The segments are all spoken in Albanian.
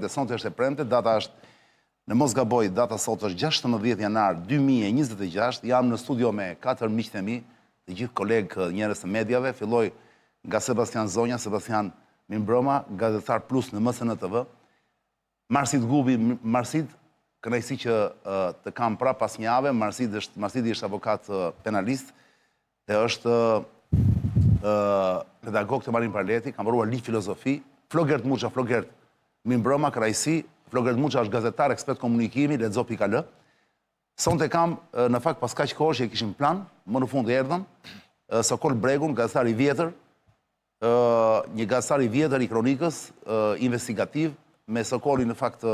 premte, sonte është e premte, data është në mos gaboj, data sot është 16 janar 2026, jam në studio me katër miqtë e mi, të gjithë kolegë njerëz të mediave, filloj nga Sebastian Zonja, Sebastian mirëmbrëma, gazetar plus në MSN TV. Marsid Gubi, Marsid, kënaqësi që të kam prapë pas një jave, Marsid është, Marsidi është avokat penalist dhe është pedagog te Marin Barleti, ka mbaruar ligj filozofi. Flogert Muça, Flogert, mirëmbrëma, kënaqësi. Flogert Muça është gazetar, ekspert komunikimi, lexo.al. Sonte kam, në fakt pas kaq kohësh që e kishim plan, më në fund erdhën, Sokol Bregun, gazetar i vjetër, një gazetar i vjetër i kronikës, investigativ, me Sokolin në fakt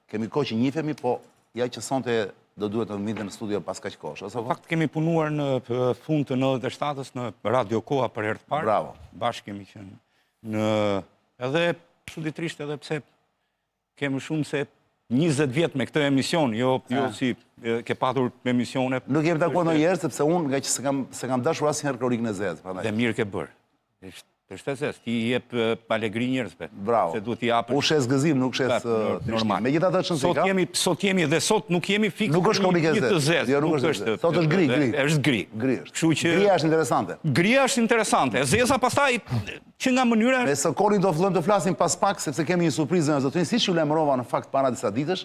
kemi kohë që njihemi, po ja që sonte do duhet të vinte në studio pas kaq kohësh. Në fakt kemi punuar në fund të 97-ës në Radio Koha për herë të parë. Bravo. Bashkë kemi qenë në edhe çuditërisht edhe pse Kemi shumë se 20 vjet me këtë emision, jo, jo si ke patur emisione. Nuk jemi takuar ndonjëherë sepse unë nga që s'e kam s'e kam dashur asnjëherë kronikën e zezë, prandaj. Dhe mirë ke bërë. Është është e zezë, ti i jep alegri njerëzve. Bravo. Se duhet t'i japësh. Unë shes gëzim, nuk shes normal. Megjithatë ç'rëndësi ka. Sot jemi sot jemi dhe sot nuk jemi fiks. Nuk është kronikë e zezë. Jo, nuk është. Sot është gri, gri. Është gri. Gri është. Kështu që Gria është interesante. Gria është interesante. E zeza pastaj Që nga mënyra Me Sokolin do fillojmë të flasim pas pak sepse kemi një surprizë zonja zotërinj, siç ju lajmërova në fakt para disa ditësh,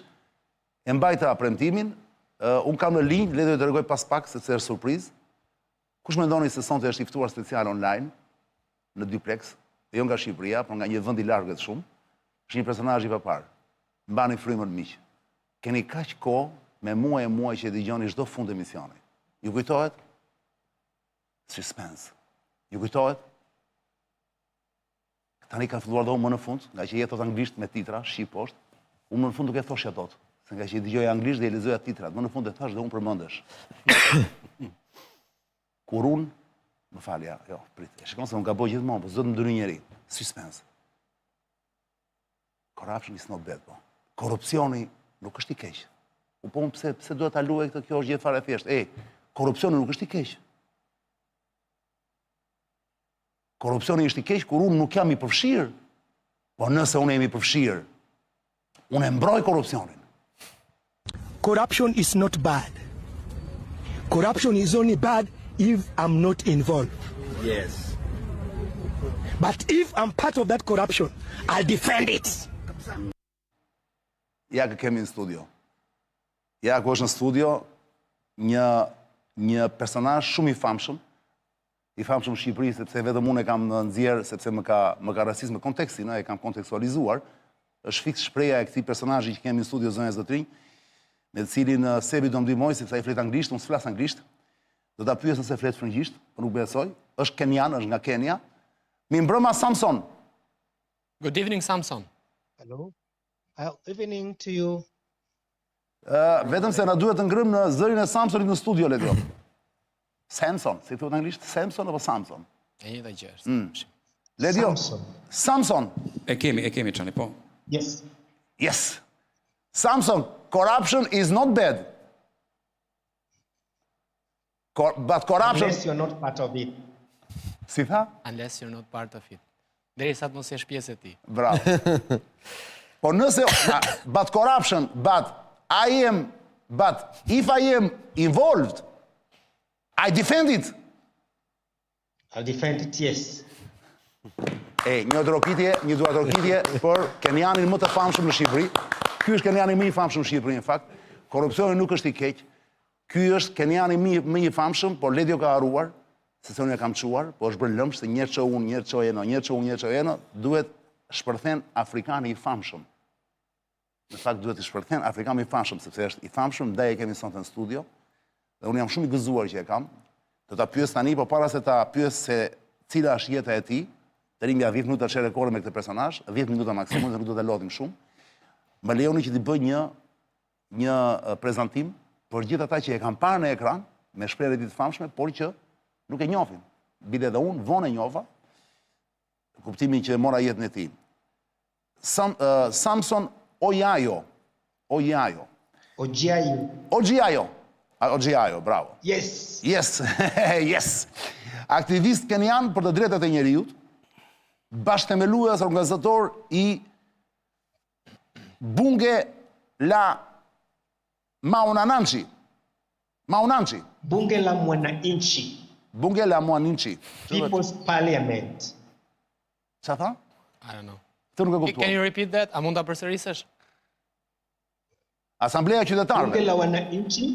e mbajta premtimin, unë kam në linjë, le të tregoj pas pak sepse është surprizë. Kush mendoni se sonte është i ftuar special online në Duplex, jo nga Shqipëria, por nga një vend i largët shumë, është një personazh i paparë. Mbani frymën miq. Keni kaq kohë me muaj e muaj që e dëgjoni çdo fund emisioni. Ju kujtohet? Suspense. Ju kujtohet? Tani kam filluar dhe unë më në fund, nga që jetot anglisht me titra, shqip poshtë, unë më në fund nuk e thoshja dot, se nga që i dëgjoja anglisht dhe i lexoja titrat, më në fund e thash dhe unë përmendësh. Kur unë, më fal, ja, jo, prit, e shikon se unë gaboj gjithmonë, po s'do të më dënojë njeri. Suspense. Corruption is not bad, po. Korrupsioni nuk është i keq. U po unë pse, pse duhet ta luaj këtë, kjo është gjë fare e thjeshtë. E, korrupsioni nuk është i keq. Korrupsioni është i keq kur unë nuk jam i përfshirë. Po nëse unë jam i përfshirë, unë e mbroj korrupsionin. Corruption is not bad. Corruption is only bad if I'm not involved. Yes. But if I'm part of that corruption, I'll defend it. Ja kë kemi në studio. Ja ku është në studio një një personazh shumë i famshëm, i famshëm në Shqipëri sepse vetëm unë e kam nxjerr sepse më ka më ka rastis me kontekstin, e kam kontekstualizuar. Është fiks shprehja e këtij personazhi që kemi në studio zonja zotërinj, me të cilin Sebi do ndihmoj sepse ai flet anglisht, unë s'flas anglisht. Do ta pyes nëse flet frëngjisht, por nuk besoj. Është kenian, është nga Kenia. Mirëmbrëma Samson. Good evening Samson. Hello. Good evening to you. Uh, vetëm se na duhet të ngrëmë në zërin e Samsonit në studio, Ledio. Samson, si thuhet anglisht? Samson apo Samson? E njëjta gjë është. Mm. Ledio. Samson. Samson. E kemi, e kemi Çani, po. Yes. Yes. Samson, corruption is not bad. But corruption... Unless you're not part of it. Si tha? Unless you're not part of it. Derisa të mos jesh pjesë e tij. Bravo. Po nëse... But corruption, but I am... But if I am involved, I defend it. I'll defend it, yes. E, një trokitje, një duartrokitje për kenianin më të famshëm në Shqipëri. Ky është keniani më i famshëm në Shqipëri, në fakt. Korrupsioni nuk është i keq. Ky është keniani më, më i famshëm, por Ledio ka harruar, se se unë e kam çuar, po është bërë lëmsh se një çoj unë, një çoj Eno, një çoj unë, një çoj Eno, duhet shpërthen afrikani i famshëm. Në fakt duhet të shpërthen afrikani i famshëm, sepse është i famshëm, ndaj e kemi sonte në studio. Dhe unë jam shumë i gëzuar që e kam. Do ta pyes tani, po para se ta pyes se cila është jeta e tij, të rrimë ja 10 minuta çerek ore me këtë personazh, 10 minuta maksimum, dhe nuk do ta lodhim shumë. Më lejoni që t'i bëj një një prezantim për gjithë ata që e kanë parë në ekran me shprehjen e tij të famshme, por që nuk e njohin. Bile dhe unë vonë e njoha, kuptimin që mora jetën e tij. Sam, uh, Samson Ojajo. Ojajo. Ojajo. Ojajo. Ojajo, bravo. Yes. Yes. yes. Aktivist kenian për të drejtat e njeriut, bashkëthemelues organizator i Bunge la Maunananchi. Maunanchi. Bunge la Mwananchi. Bunge la Mwananchi. People's Parliament. Ça tha? I don't know. Këtë nuk e kuptuam. Can you repeat that? A mund ta përsërisësh? Asambleja e Qytetarëve. Bunge la Wananchi.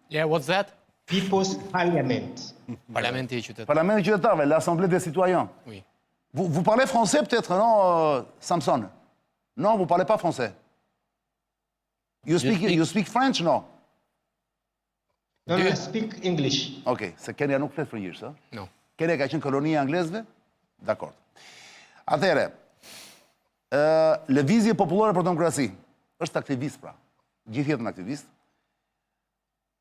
Yeah, what's that? People's Parliament. Parlamenti i Qytetarëve. Parlamenti i Qytetarëve, l'Assemblée des citoyens. Oui. Vous, vous parlez français peut-être, non, euh, Samson? Non, vous parlez pas français. You speak, you speak French, no? No, no, I speak English. Okej, se Kenia nuk flet frëngjisht, ë? No. Kenia ka qenë koloni e anglezëve? Dakor. Atëherë, ë Lëvizje Popullore për Demokraci. Është aktivist pra. Gjithë jetën aktivist.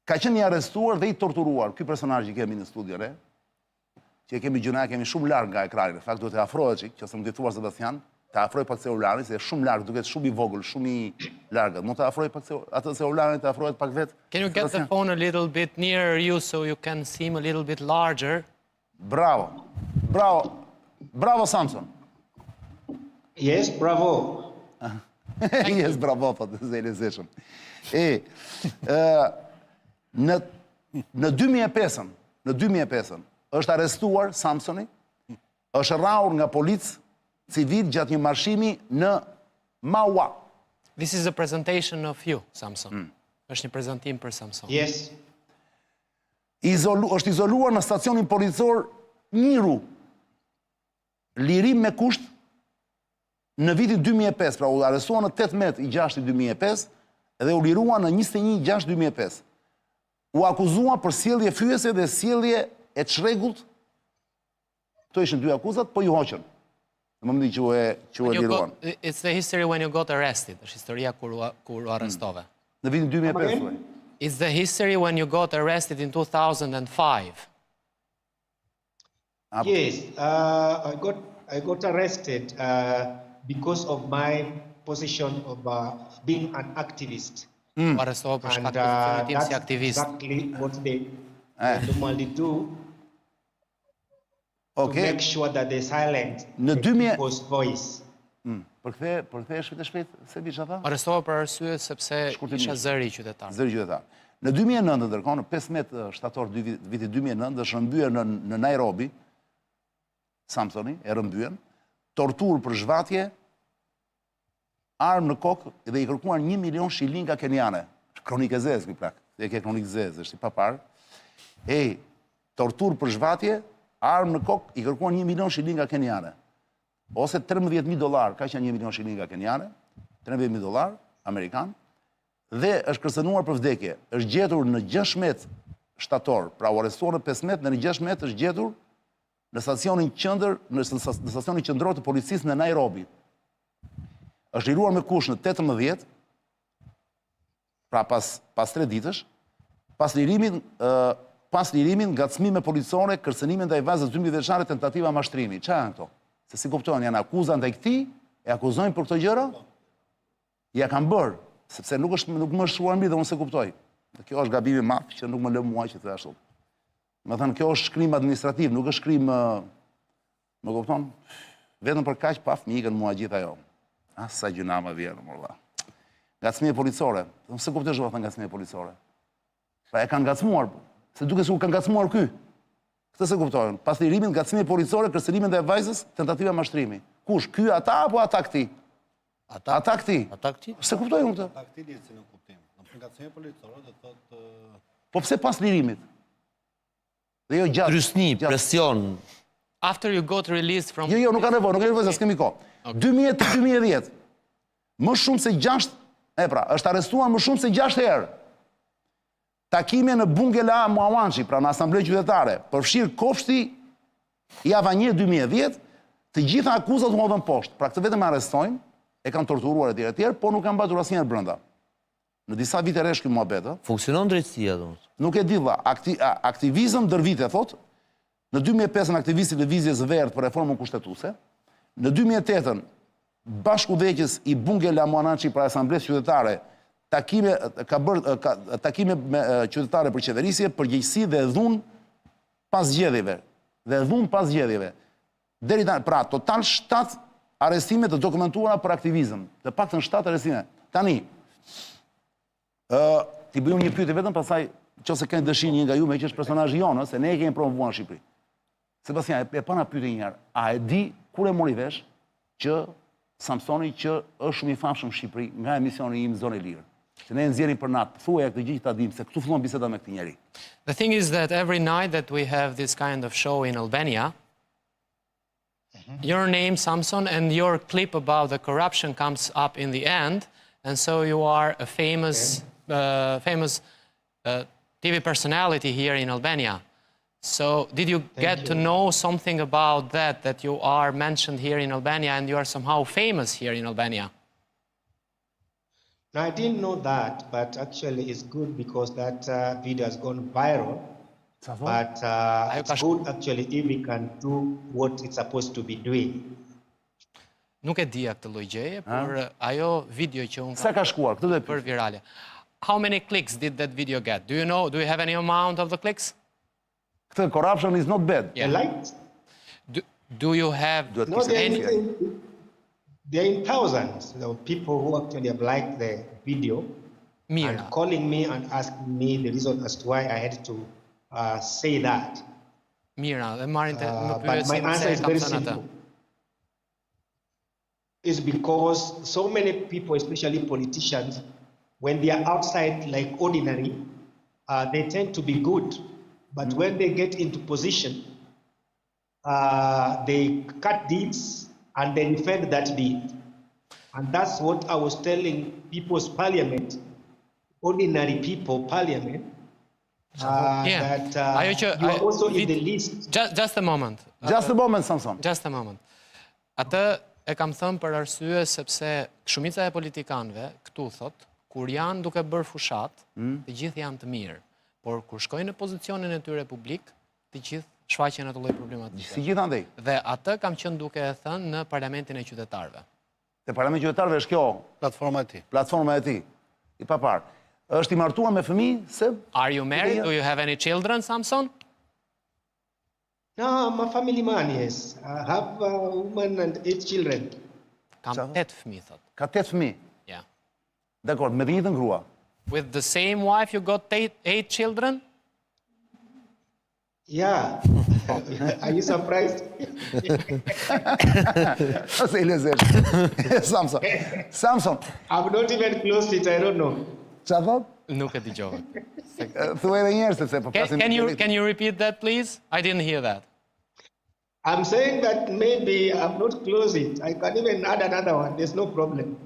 Ka qenë i arrestuar dhe i torturuar. Ky personazh që kemi në studio ne, që e kemi gjynah, kemi shumë larg nga ekrani. Në fakt duhet të afrohet çik, që se mund t'i thuash Sebastian, të afroj pak celularin, se është shumë larg, duket shumë i vogël, shumë i largët. Mund të afroj pak atë celularin, të afrohet pak vetë. Can you get the phone a little bit nearer you so you can seem a little bit larger? Bravo. Bravo. Bravo Samson. Yes, bravo. yes, bravo, po të zele zeshëm. E, ë, në, në 2005-ën, në 2005-ën, është arrestuar Samsoni, është rrahur nga policë civil gjatë një marshimi në Maua. This is a presentation of you, Samson. Mm. Është një prezantim për Samson. Yes. Izolu, është izoluar në stacionin policor Njiru. Lirim me kusht në vitin 2005, pra u arrestua në 18 i 6 2005 dhe u lirua në 21 6 2005. U akuzua për sjellje fyese dhe sjellje e çrregullt. Këto ishin dy akuzat, po ju hoqën. Në momentin që u e që u e liruan. It's the history when you got arrested. Është historia kur u kur u arrestove. Mm. Në vitin 2005. thuaj. It's the history when you got arrested in 2005. Yes, uh, I got I got arrested uh, because of my position of uh, being an activist. Mm. U arrestova për shkak të uh, pozicionit tim si aktivist. Exactly what they eh. normally do. Okay. To make sure that they silence në 2000 people's voice. Mm. Përkthe, përkthe shpejt e shpejt, se di çfarë tha? Arrestova për arsye sepse isha zëri i qytetarëve. Zëri i qytetarëve. Në 2009 ndërkohë, në 15 shtator të vitit 2009 është rrëmbyer në në Nairobi Samsoni e rrëmbyen, torturë për zhvatje, armë në kokë dhe i kërkuan 1 milion shilinga keniane. Kronikë e zezë ky plak. E ke kronikë zezë, është i paparë. Ej, torturë për zhvatje, armë në kokë, i kërkuan 1 milion shilinga keniane. Ose 13.000 dollar, ka qenë 1 milion shilinga keniane, 13.000 dollar amerikan dhe është kërcënuar për vdekje. Është gjetur në 16 shtator, pra u arrestua në 15 dhe në 16 është gjetur në stacionin qendër, në stacionin qendror të policisë në Nairobi. Është liruar me kusht në 18, pra pas pas 3 ditësh, pas lirimit ë pas lirimit ngacmime policore, kërcënime ndaj vajzës 12 vjeçare, tentativa mashtrimi. Çfarë janë këto? Se si kuptohen, janë akuza ndaj këtij, e akuzojnë për këto gjëra? Ja kanë bërë, sepse nuk është nuk më është shkruar mbi dhe unë s'e kuptoj. Dhe kjo është gabimi i madh që nuk më lë mua që të ashtu. Me thënë, kjo është shkrim administrativ, nuk është shkrim, më kupton? Vetëm për kaq paf më ikën mua gjithë ajo. Ah, sa gjynah më vjen, mor vlla. Ngacmime policore. Unë s'e kuptoj ç'do thënë ngacmime policore. Pra e kanë ngacmuar, se duket sikur kanë ngacmuar ky. Këtë s'e kuptoj. Pas lirimit ngacmime policore, kërcënime ndaj vajzës, tentativa mashtrimi. Kush, ky ata apo ata këtij? Ata, ata këtij. Ata këtij? S'e kuptoj unë këtë. Ata këtij lidhë si në kuptim. Në ngacmime policore do thotë Po pse pas lirimit? Dhe jo gjatë. Trysni, presion. After you got released from Jo, jo, nuk ka nevojë, nuk ka nevojë, se s'kemi kohë. 2000 2010. Më shumë se 6, e pra, është arrestuar më shumë se 6 herë. Takime në Bunge la Mwananchi, pra në Asamblenë Qytetare, përfshirë kopshti i Avanje 2010, të gjitha akuzat u hodhën poshtë. Pra këtë vetëm e arrestojnë, e kanë torturuar etj etj, por nuk kanë mbajtur asnjëherë brenda. Në disa vite rresht ky muhabet, ë. Funksionon drejtësia, domethënë. Nuk e di vlla, akti, aktivizëm ndër vite thotë, në 2005-ën aktivist i Lëvizjes Verdhë për reformën kushtetuese, në 2008-ën bashkudhëheqës i Bunge la Mwananchi pra Asamblesë Qytetare, takime ka bërë ka, takime me qytetare për qeverisje, përgjegjësi dhe dhunë pas zgjedhjeve. Dhe dhunë pas zgjedhjeve. Deri tani, pra total 7 arrestime të dokumentuara për aktivizëm. Të paktën 7 arrestime. Tani, ë t'i bëjmë një pyetje vetëm pastaj nëse keni dëshirë një nga ju meqë është personazhi jonë, se ne e kemi promovuar në Shqipëri. Sebastian, e, e pa na pyetje një herë, a e di kur e mori vesh që Samsoni që është shumë i famshëm në Shqipëri nga emisioni im Zonë e Lirë? Se ne e nxjerrim për natë, thuaja këtë gjë që ta dim se këtu fillon biseda me këtë njeri. The thing is that every night that we have this kind of show in Albania, your name, Samson, and your clip about the corruption comes up in the end, and so you are a famous, famous TV personality here in Albania. So, did you get to know something about that, that you are mentioned here in Albania and you are somehow famous here in Albania? Now, I didn't know that, but actually it's good because that video has gone viral. But it's good actually if we can do what it's supposed to be doing. Nuk e dija këtë lloj gjëje, por ajo video që unë Sa ka shkuar? Këtë do e për pyes. virale. How many clicks did that video get? Do you know? Do you have any amount of the clicks? Këtë corruption is not bad. Yeah. The likes? Do you have Duhet No, kishte they're any? in, they're in thousands of people who actually have liked the video Mira. and calling me and asking me the reason as to why I had to say that. Mira, dhe marrin të më But my pyesin answer pse is e kam very thënë atë. simple. It's because so many people, especially politicians, when they are outside like ordinary, they tend to be good. But when they get into position, they cut deals and they defend that deal. And that's what I was telling people's parliament, ordinary people parliament, Yeah. that Ajo që you are ajo- also in vid- the list. Just a moment. Just a moment, Samson. Just a moment. Atë e kam thënë për arsye sepse shumica e politikanëve këtu thot, kur janë duke bërë fushat, të gjithë janë të mirë, por kur shkojnë në pozicionin e tyre publik, të gjithë shfaqen ato lloj problematike. Si gjithandej. Dhe atë kam qenë duke e thënë në Parlamentin e Qytetarëve. Te Parlamenti i Qytetarëve është kjo Platforma e tij. platforma e tij. I papar. Është i martuar me fëmijë se Are you married? Do you have any children, Samson? No, I'm a family man, yes. I have a woman and eight children. Kam 8 fëmijë, thot. ka 8 fëmijë. Yeah. Dakor, me të njëjtën grua. With the same wife you got eight children? Yeah. Are you surprised? Ose i lezetshëm. Samson. Samson, I've not even closed it, I don't know. çfarë thot? Nuk e dëgjova. Thuaj edhe një herë sepse po Can, flasim. can you can you repeat that please? I didn't hear that. I'm saying that maybe I've not closed it. I can even add another one. There's no problem.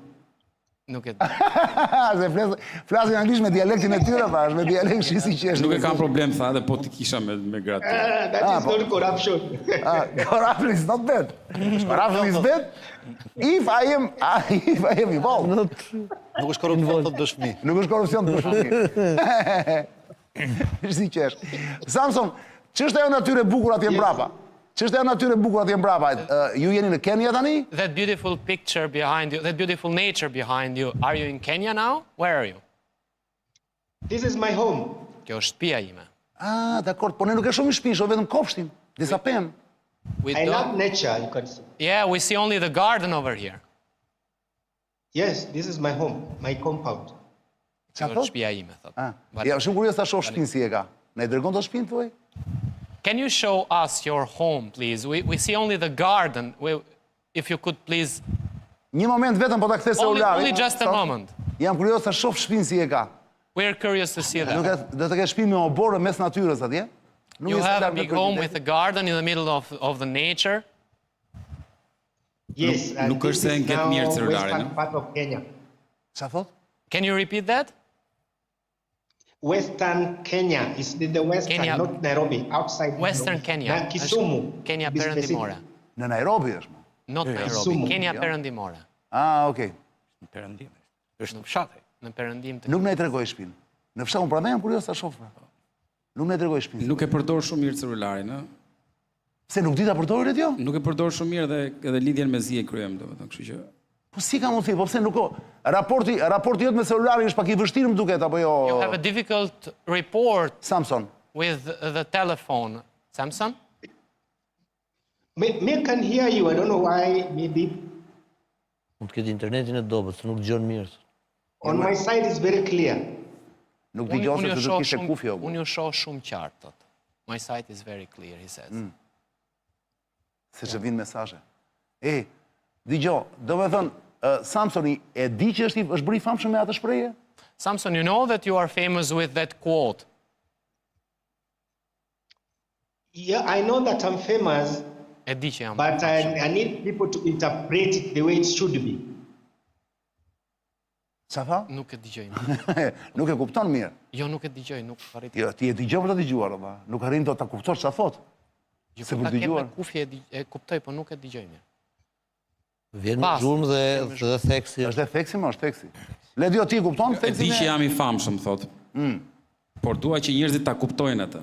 Nuk e Se flas, flasin anglisht me dialektin e tyre, pa, është me dialekt shi si qesh. Nuk e kam problem tha edhe po të kisha me gratë. Ah, that is not corruption. Ah, corruption is not bad. Corruption is bad if I am if I am involved. Nuk është korrupsion, thotë bësh fëmijë. Nuk është korrupsion të bësh fëmijë. Si qesh. Samson, ç'është ajo natyrë e bukur atje mbrapa? Ç'është ajo natyrë e bukur atje mbrapa? Ë, Ju jeni në Kenya tani? That beautiful picture behind you, that beautiful nature behind you. Are you in Kenya now? Where are you? This is my home. Kjo është shtëpia ime. Ah, dakor, po ne nuk e shohim shtëpinë, shohim vetëm kopshtin, disa pemë. We I don't- love nature, you can see. Yeah, we see only the garden over here. Yes, this is my home, my compound. Çfarë Kjo është thot? shtëpia ime, thot. Ah, jam shumë kurioz ta shoh shtëpinë si e ka. Na e dërgon të shtëpinë thuaj? Can you show us your home, please? We see only the garden. If you could please Një moment vetëm po ta kthej only, celularin. only just a Sa- moment. Jam kurioz ta shoh shtëpinë si e ka. We're curious to see Do that. të do të kesh shtëpi me oborr mes natyrës atje? Nuk You je have a larg nga big home kryeqyteti. with a garden in the middle of the nature. Yes, and nuk this është se is nget now mirë celularin, western no? part of Kenya. Çfarë thot? Can you repeat that? Western Kenya is in the western, Kenya. not Nairobi, outside Western Nairobi. Kenya. Na, Kisumu. Është Kenya to be specific. perëndimore. Në Nairobi është. mo. Not Nairobi. Kisumu. Kenya perëndimore. Ah, okay. Në perëndim. Është në fshat. Në perëndim të Nuk na i tregoi shtëpinë. Në fshat unë prandaj jam kurioz ta shoh. pra. Nuk na i tregoi shtëpinë. Nuk e përdor shumë mirë celularin, ë? Se nuk di ta përdorin atë jo? Nuk e përdor shumë mirë dhe edhe lidhjen me zi e kryem, domethënë, kështu që Po si ka mundësi? Po pse nuk o raporti jot me celularin është pak i vështirë më duket apo jo? You have a difficult report Samson. with the telephone. Samson? Me can hear you. I don't know why. Maybe Mund të ketë internetin e dobët, se nuk dëgjon mirë. On my side is very clear. Nuk Unë dëgjon unë se ju do të shoh kishte shumë, kufje o burr. unë ju shoh shumë qartë, thot. My site is very clear, he says. Mm. Se që vinë mesazhe. E, dëgjo, do me thënë, ë, Samsoni e di që është, i- është bërë i famshëm me atë shprehje? Samson, you know that you are famous with that quote. Yeah, I know that I'm famous, E di që jam. but I, I need people to interpret it the way it should be. Qa tha? Nuk e dëgjoj. nuk e kupton mirë. Jo, nuk e dëgjoj, nuk arrit. Jo, ti e dëgjon për të dëgjuar, valla. Nuk arrin dot ta kuptosh çfarë thot. Jo, se po për ta kem me dëgjuar. kufje e di- e kuptoj, po nuk e dëgjoj mirë. Vjen me Pas. zhurmë dhe dhe theksi. Është dhe theksi, më është theksi. Ledio, ti e kupton E theksin? di që jam i famshëm, thot. Mm. Por dua që njerëzit ta kuptojnë atë.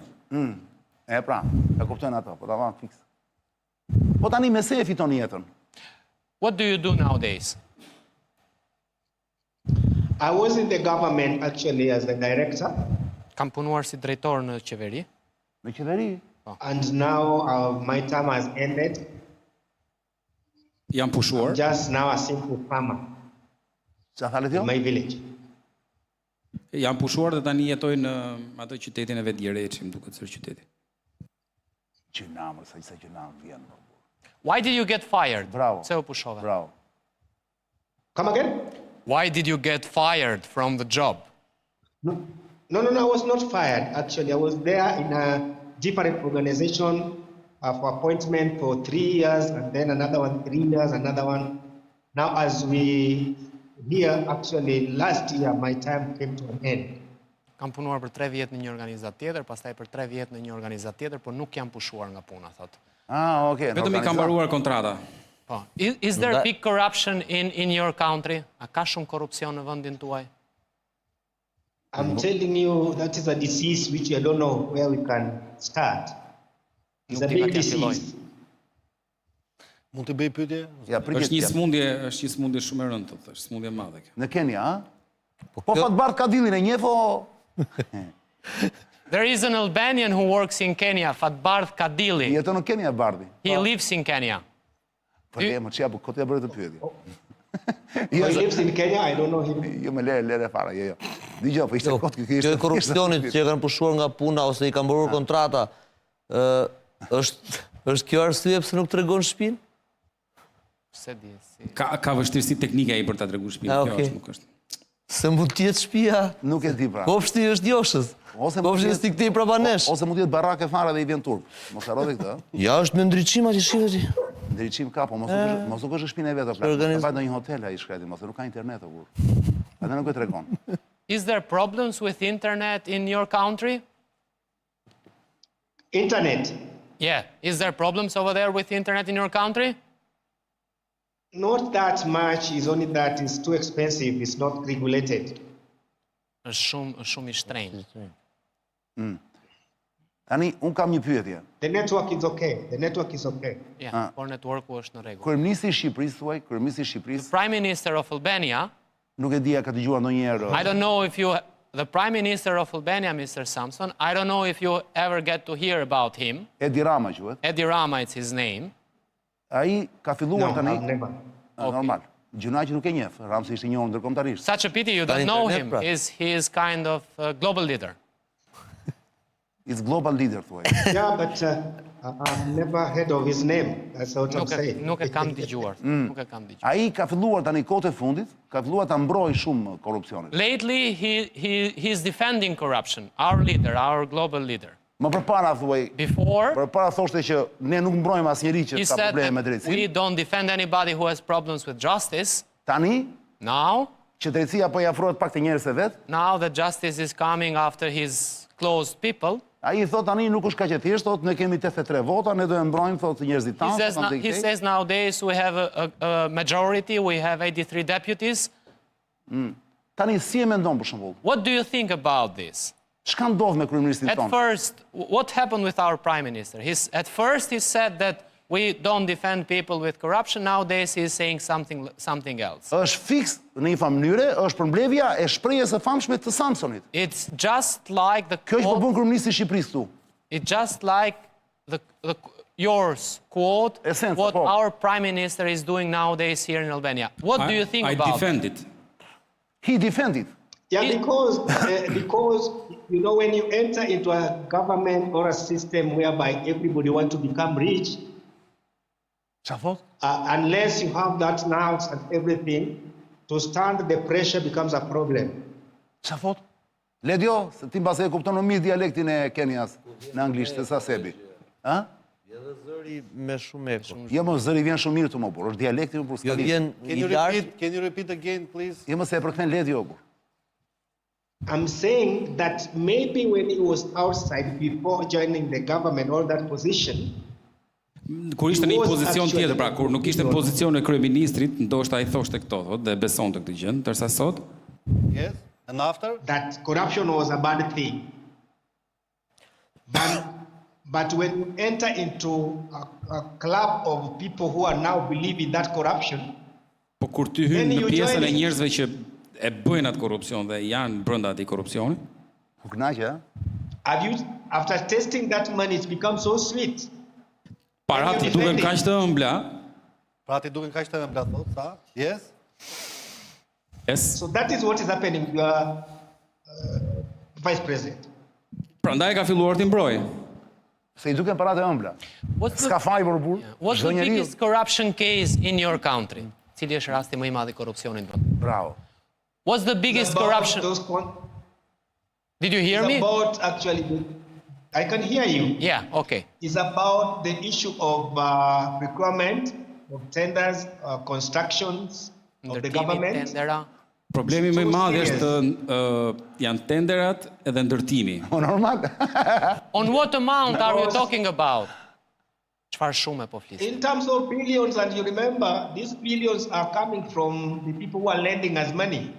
E pra, e kuptojnë ato, po ta vam fiks. Po tani me se e fiton jetën? What do you do nowadays? I was in the government actually as a director, Kam punuar si drejtor në qeveri. Në qeveri? and now uh, my time has ended. Jam pushuar. Just now a simple farmer Qa tha Ledio? in my village. Jam pushuar dhe tani jetoj në atë qytetin e Vetgjereçi, më duket se është qyteti. Gjynamër, sa sa gjynam vjen. po, burr. Why did you get fired? Bravo. Pse u pushove? Bravo. Come again? Why did you get fired from the job? No, no, no, no, I was not fired. Actually, I was there in a different organization uh, for appointment for three years, and then another one, 3 years, another one. Now, as we here, actually, last year, my time came to an end. Kam punuar për 3 vjet në një organizatë tjetër, pastaj për 3 vjet në një organizatë tjetër, por nuk jam pushuar nga puna, thot. Ah, okay. në Vetëm i ka organizat. mbaruar kontrata. Po. Is, is there Nda- big corruption in in your country? A ka shumë korrupsion në vendin tuaj? I'm telling you, that is a disease which I don't know where we can start. It's Nuk a di nga big t'ja filloj. disease. Mund të bëj pyetje? Ja, pritje. Është një smundje, është një smundje shumë e rëndë, thotë, është smundje e madhe kjo. Në Kenya, a? Po kjo- Fatbardh Kadillin e njeh o There is an Albanian who works in Kenya, Fatbardh Kadilli. jeton në Kenya Bardhi. He lives in Kenya. Po le, më çia, po kot ja bëre të pyetje. He lives in Kenya, I don't know him. Jo më lere, lere fare, jo, jo. Dëgjoj, po ishte Jo, kot ky ishte. Kjo e korrupsionit që e kanë pushuar nga puna ose i kanë mbaruar kontrata, ë është është kjo arsye pse nuk tregon shtëpinë? Se di, si. Ka ka vështirësi teknike ai për ta treguar shtëpinë, Ah, kjo okay. është nuk është. Se mund të jetë shtëpia. Nuk e di pra. Kopshti është joshës. Ose mund Kopshti të është i këtej prapa nesh. Ose mund të jetë barake fare dhe i vjen turp. Mos harroni këtë, ë. Ja, është me ndriçim aty shihet ti. Ndriçim ka, po mos nuk është, mos nuk është në shtëpinë e vet o plak. Organiz- Ka vajt në një hotel ai shkreti, mos e nuk ka internet o burr. Edhe nuk e tregon. Is there problems with internet in your country? Internet. Yeah. Is there problems over there with internet in your country? Not that much, it's only that it's too expensive, it's not regulated. Është shumë është shumë i shtrenjtë. Tani un kam një pyetje. The network is okay. The network is okay. Yeah, por networku është në rregull. Kryeministri i Shqipërisë thuaj, kryeministri i Shqipërisë, Prime Minister of Albania, nuk e di a ka dëgjuar ndonjëherë. I don't know if you the Prime Minister of Albania, Mr. Samson, I don't know if you ever get to hear about him. Edi Rama quhet. Edi Rama it's his name. Ai ka filluar No, tani I've never. Ah, normal. Gjuna që nuk e njeh, Ramsi ishte njohur ndërkombëtarisht. Such a pity you Ka don't know internet, him. pra. He's he is kind of a global leader. Is global leader thuaj. Yeah, but uh, I- I've never heard of his name. That's what I'm Nuk e, saying. nuk e kam dëgjuar. Nuk e kam dëgjuar. Ai ka filluar tani kohët e fundit, ka filluar ta mbrojë shumë korrupsionin. Lately he he he's defending corruption. Our leader, our global leader. Më përpara thuaj, Before përpara thoshte që ne nuk mbrojmë asnjëri që he ka said probleme me that we drejtësinë. don't defend anybody who has problems with justice. Tani Now, që drejtësia po i afrohet pak të njerëz e vet, now that justice is coming after his close people, ai thot tani nuk është kaq e thjeshtë, thot ne kemi 83 vota, ne do e mbrojmë thot njerëzit he tanë. says, thot, no- andej he këtej. says nowadays we have a, a, a majority, we have 83 deputies. Tani si e mendon për shembull? What do you think about this? Çka ndodh me kryeministin At tonë? first, what happened with our prime minister? He's, at first he said that we don't defend people with corruption. Nowadays he's saying something, something else. Është fiks në një farë mënyre, është përmbledhja e shprehjes së famshme të Samsonit. It's just like the Kjo që po quote, bën kryeministri i Shqipërisë këtu. it's just like the, the yours quote Esenca, what po. our prime minister is doing nowadays here in Albania. What do you think I about defend it. He defended. Yeah, because because you know when you enter into a government or a system whereby everybody want to become rich, Qa thot? unless you have that nerves and everything, to stand the pressure becomes a problem. Qa thot? Ledio, se ti mbase e kupton më mirë dialektin e Kenias në anglisht se sa Sebi. Ë? Edhe zëri me shumë eko. Jo, mo zëri vjen shumë mirë të më burr, është dialekti më burr. Jo vjen Can i you lartë. repeat, can you repeat again, please? Jo, mo se e përkthen Ledio burr. I'm saying that maybe when he was outside before joining the government or that position, Kur ishte në një Was pozicion actually- tjetër, pra kur nuk ishte në pozicion e kryeministrit, ndoshta ai thoshte këto, thotë, dhe besonte këtë gjë, ndërsa sot Yes? And after? that corruption was a bad thing. But, but when you enter into a, a club of people who are now believing that corruption, Po kur ty hyn Then në you pjesën join e it. njerëzve që e bëjnë atë korrupsion dhe janë brenda atij korrupsioni, U kënaqe, a? have you, after tasting that money, it becomes so sweet. parat Then you duken defend it. kaq të ëmbla, Pra ti duken kaq të ëmbla thot, sa? Yes? yes. So that is what is happening to your uh, vice president. Prandaj ka filluar t'i mbrojë. Se i duken parat e ëmbla. What's the, S'ka faj për burr. what's Çdo the njeriu. biggest corruption case in your country? Cili është rasti më i madh i korrupsionit në vend? Bravo. What's the biggest About corruption? Those con- Did you hear it's me? about actually, the- I can hear you. Yeah, okay. It's about the issue of uh, procurement, of tenders, uh, constructions of the Ndërtimi, government. tendera. Problemi më i So madh serious. është ë, janë tenderat edhe ndërtimi. Po normal. On what amount are we Because- talking about? Çfarë shume po flisni? In terms of billions, and you remember, these billions are coming from the people who are lending us money.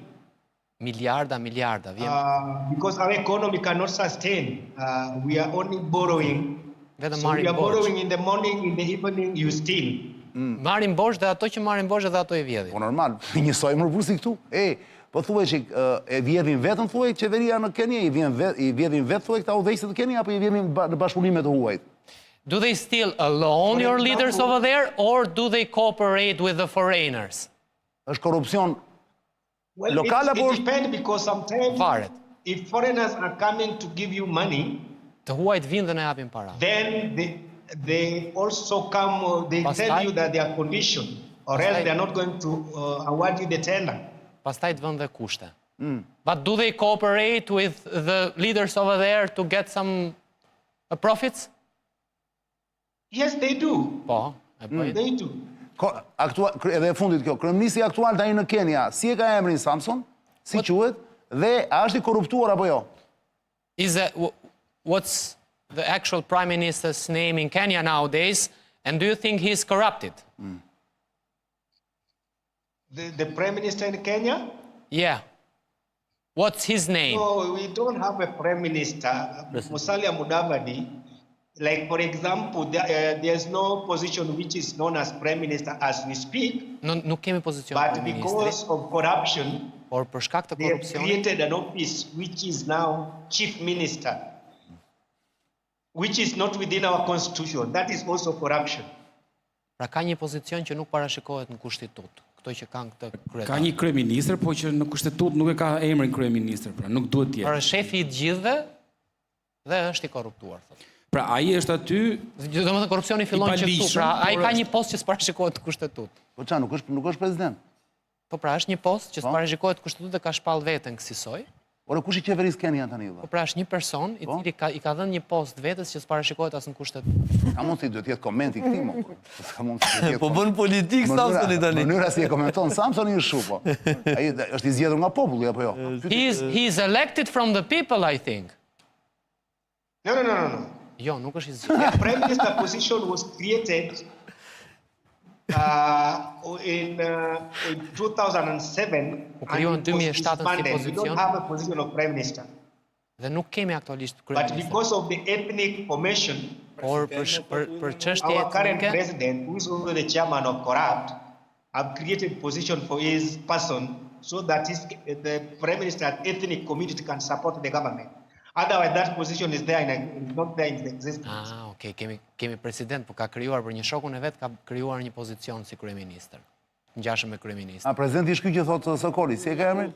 Miliarda, miliarda, vjen Uh, because our economy cannot sustain. Uh, we are only borrowing. vetëm So we marrim are borxh. borrowing in the morning, in the evening, you steal. Marrim borxh dhe ato që marrin borxh edhe ato i vjedhin. Po normal, njësoj më burr si këtu. E, po thuaj që ë, e vjedhin vetëm thuaj qeveria në Kenya, i vjen vet, i vjedhin vet thuaj këta udhëheqësit të Kenya apo i vjedhin ba, në bashkëpunim me të huajt? Do they steal alone your leaders over there or do they cooperate with the foreigners? Është korrupsion Well, Lokal it, apo it është- depends because sometimes Varet. if foreigners are coming to give you money, Të huajt vinë dhe na japin para. then they, they also come, uh, they Pastaj- tell you that they are conditioned, or else Pastaj- they are not going to uh, award you the tender. Pastaj të vënë dhe kushte. But do they cooperate with the leaders over there to get some uh, profits? Yes, they do. Po, e bëjnë. They do. Ko, aktual, kry- edhe e fundit kjo, kryeministri aktual tani në Kenya, si e ka emrin Samson? Si quhet? Dhe a është i korruptuar apo jo? Is that wh- what's the actual prime minister's name in Kenya nowadays? And do you think he's corrupted? The, the prime minister in Kenya? Yeah. What's his name? No, we don't have a prime minister. Musalia Mudavadi, like for example, there, there's no position which is known as prime minister as we speak, No, nuk kemi pozicion but kryeministri, because of corruption, por për shkak të they have korrupsionit, created an office which is now chief minister, which is not within our constitution. That is also corruption. pra ka një pozicion që nuk parashikohet në kushtetut, këto që kanë këtë kryetar. Ka një kryeministër, po që në kushtetut nuk e ka emrin kryeministër, pra nuk duhet të jetë. Pra është shefi i të gjithëve dhe është i korruptuar, thotë. Pra ai është aty, Do të thënë korrupsioni fillon që këtu, paligjshëm, pra ai por ka është- një post që s'parashikohet në kushtetut. Po ça, nuk është nuk është president. Po pra është një post që s'parashikohet në kushtetut dhe ka shpall veten kësisoj. Ore kush i qeveris Kenya tani Po vëlla? pra është një person i cili ka i ka dhënë një post vetes që s'parashikohet as në kushtetut. Ka mundësi duhet të jetë komenti i këtij mo. S'ka mundësi të jetë. Po bën politik Samsoni tani. Mënyra si e komenton Samsoni është shupo. Ai është i zgjedhur nga populli apo jo? He is he is elected from the people, I think. No, no, no, no, no. Jo, nuk është i zgjedhur. The prime minister position was created uh, in, uh, in 2007. U krijuan and it was 2007 si disbanded. We pozicion. don't have a position of prime minister. Dhe nuk kemi aktualisht But kryeministër. because of the ethnic formation, Por për sh- për për çështje our current etnike, president, who is also the chairman of Corrupt, have created position for his person so that his, the prime minister and ethnic community can support the government. Otherwise, that position is there and is not there in the existence. Ah, okay, kemi kemi president, po ka krijuar për një shokun e vet ka krijuar një pozicion si kryeministër. Ngjashëm me kryeministër. A presidenti është ky që thotë Sokoli, si e ka emrin?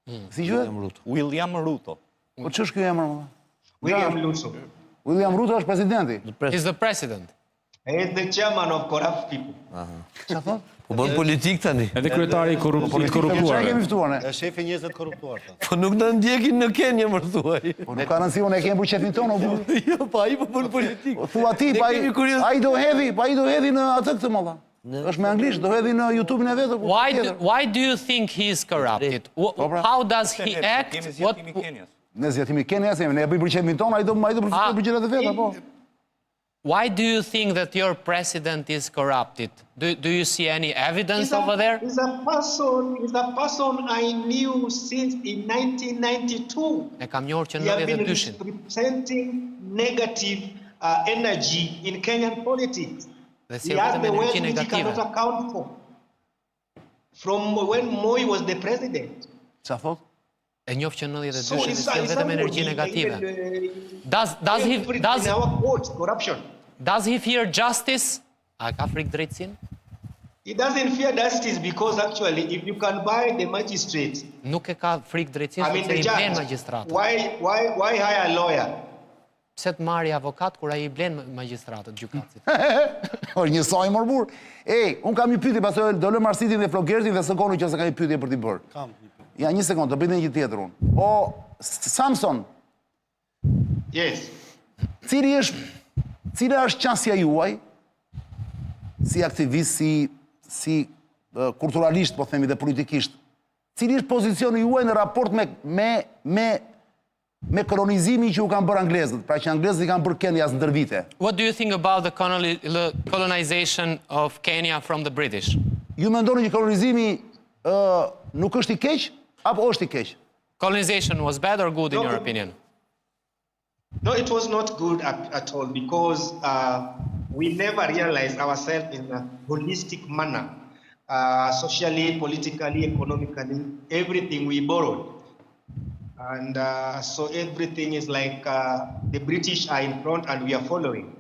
Si quhet? William Ruto. William Ruto. Po ç'është ky emër më? William Ruto. William Ruto është presidenti. He's the president. He is the chairman of corrupt people. Çfarë thot? Po bën politik tani. Edhe kryetari i korrup- i Çfarë korruptuarve. kemi ftuar ne? Është shefi i njerëzve të korruptuar. thotë. Po nuk na ndjekin në Kenya, më thuaj. Po nuk ka rëndësi, unë e kemi për qefin tonë, o burr. Jo, po ai po bën politik. Po thua ti, Ne pa ai kemi kuriozitet. ai do hedhi, pa ai do hedhi në atë këtë molla. Është me anglisht, do hedhi në YouTube-in e vet apo Why do, tjetër. why do you think he is corrupted? Wh- pra. How does he act? Kemi What, zgjetimi Kenias. Ne zgjetimi Kenya jemi, ne e bëjmë për qefin tonë, ai do ai do përfitojë për gjërat e veta, po. why do you think that your president is corrupted? Do, do you see any evidence He's a, over there? he's a person, he's a person I knew since in 1992. E kam njohur që He në have been 92-shin. representing negative uh, energy in Kenyan politics. Dhe He sjell has vetëm the wealth energji which he negative. cannot account for. From when Moi was the president. Çfarë thot? E njoh që në 92-shin So dhe it's, sjell it's vetëm energji somebody, negative. even, uh, Does does he every- does in our courts, corruption. does he fear justice? A ka frikë drejtësinë? He doesn't fear justice because actually, if you can buy the magistrate, Nuk e ka frikë drejtësinë I mean sepse the i blen judge, magjistratët. why, why, why hire a lawyer? Pse të marri avokat kur ai i blen magjistratët, gjykatësit? Është një saj mor burr. Ej, un kam një pyetje, pastaj do lë Marsitin dhe Flogertin dhe Sokonin nëse ka një pyetje për t'i bërë. Kam një pyetje. Ja, një sekondë, do bëj një tjetër unë. O Samson, Yes. cili është cila është qasja juaj si aktivist, si si e, kulturalisht, po themi dhe politikisht? Cili është pozicioni juaj në raport me me me me kolonizimin që u kanë bërë anglezët, pra që anglezët i kanë bërë Kenias ndër vite. What do you think about the coloni- the colonization of Kenya from the British? Ju mendoni që kolonizimi ë nuk është i keq apo është i keq? Colonization was bad or good in No. your opinion? No, it was not good at, at all because uh, we never realized ourselves in a holistic manner. Uh, socially, politically, economically, everything we borrowed. And uh, so everything is like uh, the British are in front and we are following.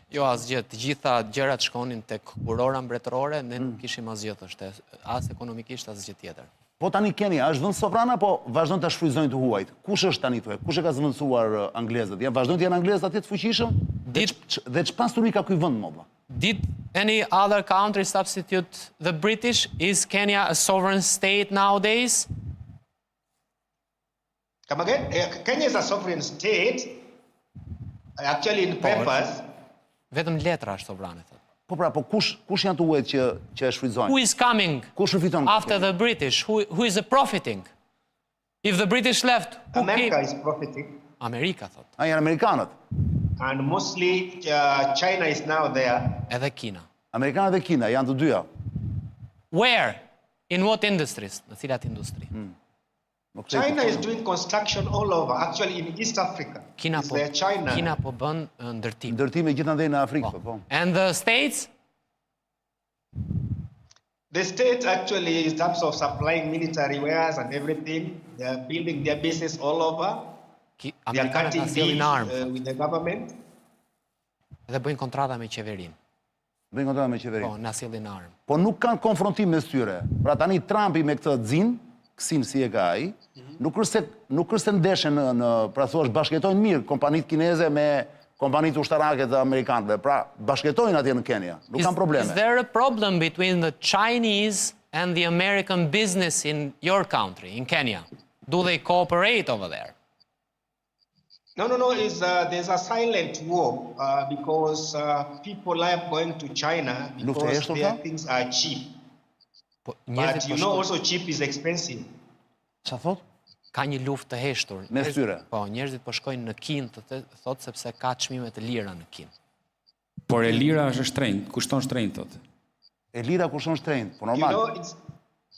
Jo, asgjë, të gjitha gjërat shkonin tek kurora mbretërore, ne nuk kishim asgjë thoshte, as ekonomikisht asgjë tjetër. Po tani Kenia është vend sovran apo vazhdon ta shfrytëzojnë të huajt? Kush është tani thuaj? Kush e ka zëvendësuar eh, anglezët? Ja vazhdojnë të jenë anglezët atje të fuqishëm? Did Ç- Dhe ç'pasuri ka ky vend më valla? did any other country substitute the British? Is Kenya a sovereign state nowadays? Come again? Eh, Kenya is a sovereign state, actually in papers. Vetëm letra është sovrane thotë. Po pra, po kush kush janë të huajt që që e shfrytëzojnë? Who is coming Kush përfiton? nga after Kenia? the British? Who who is profiting? If the British left, who America came? is profiting, Amerika thotë, A janë amerikanët. and mostly uh, China is now there. edhe Kina. Amerikanët dhe Kina janë të dyja. Where? In what industries? Në cilat industri? Më kthej China kuptoj. is doing construction all over, actually in East Africa. Kina It's po there, China. Kina po bën eh, ndërtim. Ndërtime gjithandej në Afrikë, po. po. And the states? The state actually, in terms of supplying military wares and everything, they are building their bases all over. Ki, They are Amerikanët cutting na sjellin deals armë uh, with the government. dhe bëjnë kontrata me qeverinë. Bëjnë kontrata me qeverinë. Po, na sjellin armë. Po nuk kanë konfrontim mes tyre. Pra tani Trumpi me këtë Xin, Ksin si e ka ai, nuk është se nuk është se ndeshen në, në pra thua bashkëjetojnë mirë kompanitë kineze me kompanitë ushtarake të amerikanëve. Pra bashkëjetojnë atje në Kenya, nuk Is, kanë probleme. is there a problem between the Chinese and the American business in your country, in Kenya? Do they cooperate over there? No, no, no. It's, uh, there's a silent war uh, because uh, people like going to China Luftë e because heshtur, their tha? things are cheap. Po, But njerëzit you po know, shkojnë- also cheap is expensive. Ç'a thot? ka një luftë të heshtur. Mes Njerëzit- tyre. Po, njerëzit po shkojnë në Kinë, të të thotë sepse ka çmime të lira në Kinë. Por e lira është shtrenjtë, kushton shtrenjtë thotë. E lira kushton shtrenjtë, po You normal. know, it's,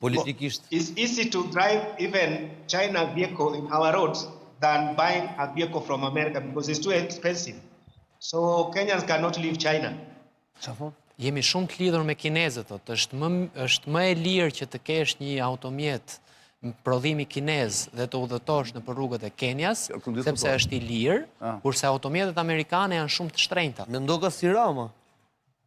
Politikisht. it's easy to drive even China vehicle in our roads than buying a vehicle from America because it's too expensive. So Kenyans cannot leave China. Ç'a thot? Jemi shumë të lidhur me kinezët, thotë, është më është më e lirë që të kesh një automjet në prodhimi kinez dhe të udhëtosh në për rrugët e Kenias, Jo, këtu diskutohet. sepse është i lirë, kurse automjetet amerikane janë shumë të shtrenjta. Mendoka si Rama.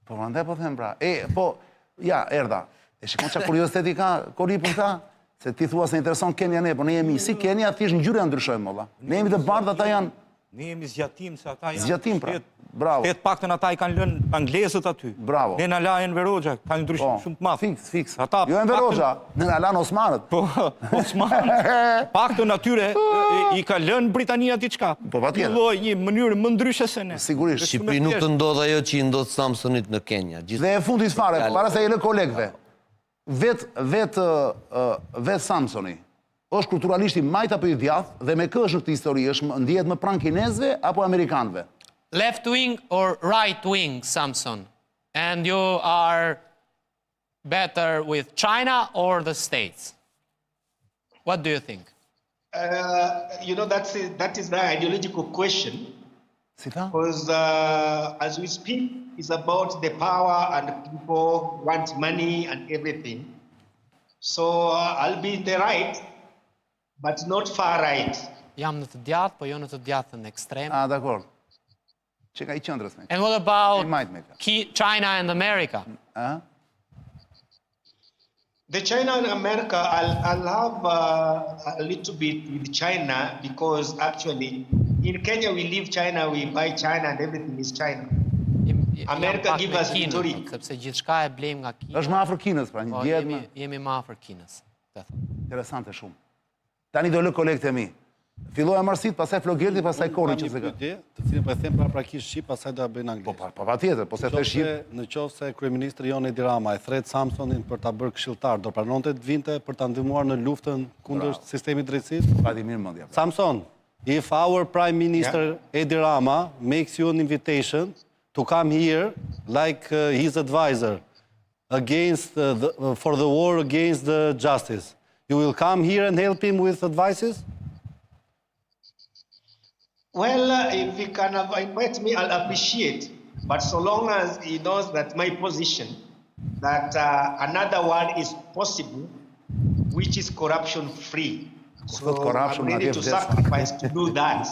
Po prandaj po them pra. E po ja erdha. E shikon çfarë kurioziteti ka Koli për këta? Se ti thua se intereson Kenia ne, po ne jemi si Kenia, thjesht ngjyra ndryshojmë valla. Ne jemi të bardhë, ata janë Ne jemi zgjatim se ata janë Zgjatim pra. Bravo. Shtet paktën ata i kanë lënë anglezët aty. Bravo. Ne na la Enver Hoxha, ka një ndryshim po, shumë të madh. Fiks, fiks. Ata jo Enver Hoxha, ne na lanë Osmanët. Po, Osmanët. Paktën atyre i ka lënë Britania diçka. Po patjetër. Një lloj, një mënyrë më ndryshe se ne. Sigurisht. Shqipëri nuk të ndodh ajo që i ndodh Samsonit në Kenya. Dhe e fundit fare, para se i lë kolegëve. Vetë vetë vetë Samsoni është kulturalisht i majtë apo i djathtë dhe me kë është në këtë histori? Është ndihet më pranë kinezëve apo amerikanëve? Left wing or right wing Samson? And you are better with China or the States? What do you think? Uh, you know, that's a, that is the ideological question. Si tha? Because uh, as we speak, it's about the power and people want money and everything. So uh, I'll be in the right, but not far right. Jam në të djathtë, po jo në të djathtën ekstrem. Ah, dakor. Që ka i qendrës me. And what about I majt me ka. China and America? Ah? The China and America, I'll, I'll have uh, a little bit with China because actually in Kenya we leave China, we buy China and everything is China. America give us rhetoric. Sepse gjithçka e blejmë nga Kina. Është më afër Kinës, pra, një po, djetë jemi, më. jemi më afër Kinës. Të thotë. Interesante shumë. Tani do lë kolegët e mi. Filloja Marsit, pastaj Flogerti, pastaj Kori Kam që një se ka. pyetje, të cilën po e them paraprakisht shqip, pastaj do ta bëj në anglisht. Po pa, pa patjetër, po se the shqip. Në qoftë se kryeministri jonë Edi Rama e thret Samsonin për ta bërë këshilltar, do pranonte të vinte për ta ndihmuar në luftën kundër sistemit drejtësisë? Pati mirë mendja. pra. Samson, if our prime minister Edi Rama makes you an invitation to come here like uh, his advisor against uh, the, uh, for the war against the justice, you will come here and help him with advices? Well, uh, if he can have- invite me, I'll appreciate. But so long as he knows that my position, that uh, another one is possible, which is corruption free. So thot corruption, I'm ready atje to vdes. sacrifice to do that.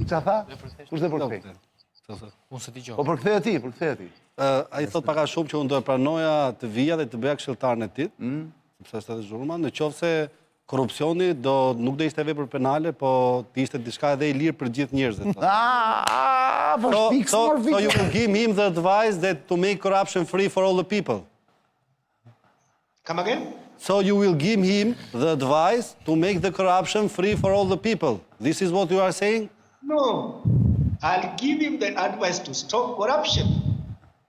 Qa tha? Kush dhe përkthej? Unë se dëgjoj. Po përktheje ti, përktheje ti. Uh, ai thot pak a shumë që unë do e pranoja të vija dhe të bëja këshilltarin e tij, sepse është edhe zhurma, në qoftë se korrupsioni do nuk do ishte vepër penale, po të ishte diçka edhe i lirë për gjithë njerëzit. thotë. Ah, po So, fiks, so, mor so you fiks. will give him the advice that to make corruption free for all the people. Come again? So you will give him the advice to make the corruption free for all the people. This is what you are saying? No. I'll give him the advice to stop corruption,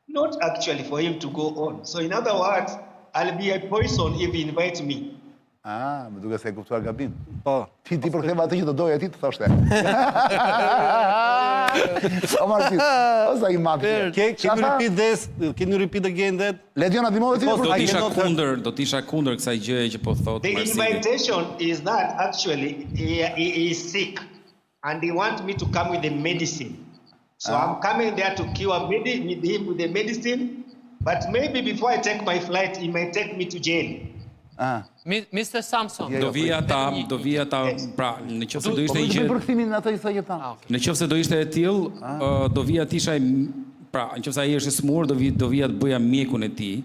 not actually for him to go on. So, in other words, I'll be a poison if he invites me. Ah, më duket se e kuptuar gabim. Po. Ti ti përktheva atë që do doja ti të thoshte. O Marsit, o sa i madh. je. Can, Qa can you tha? repeat this? Can you repeat again that? Lediona ndihmove ti Po, Do I të isha cannot- kundër, do të isha kundër kësaj gjëje që po thot The Marsidi. invitation is that actually he, he is sick and he wants me to come with the medicine. So I'm coming there to cure medi- with him with the medicine, but maybe before I take my flight, he may take me to jail. Ah. Mi- Mr. Samson. Do vija ta, do vija ta, pra, në qoftë se do Po ishte më një të gjë përkthimin atë që tha. Ah, okay. Në qoftë se do ishte e tillë, ë, do vija të isha i- pra, në qoftë se ai është i smur, do vi do vija të bëja mjekun e tij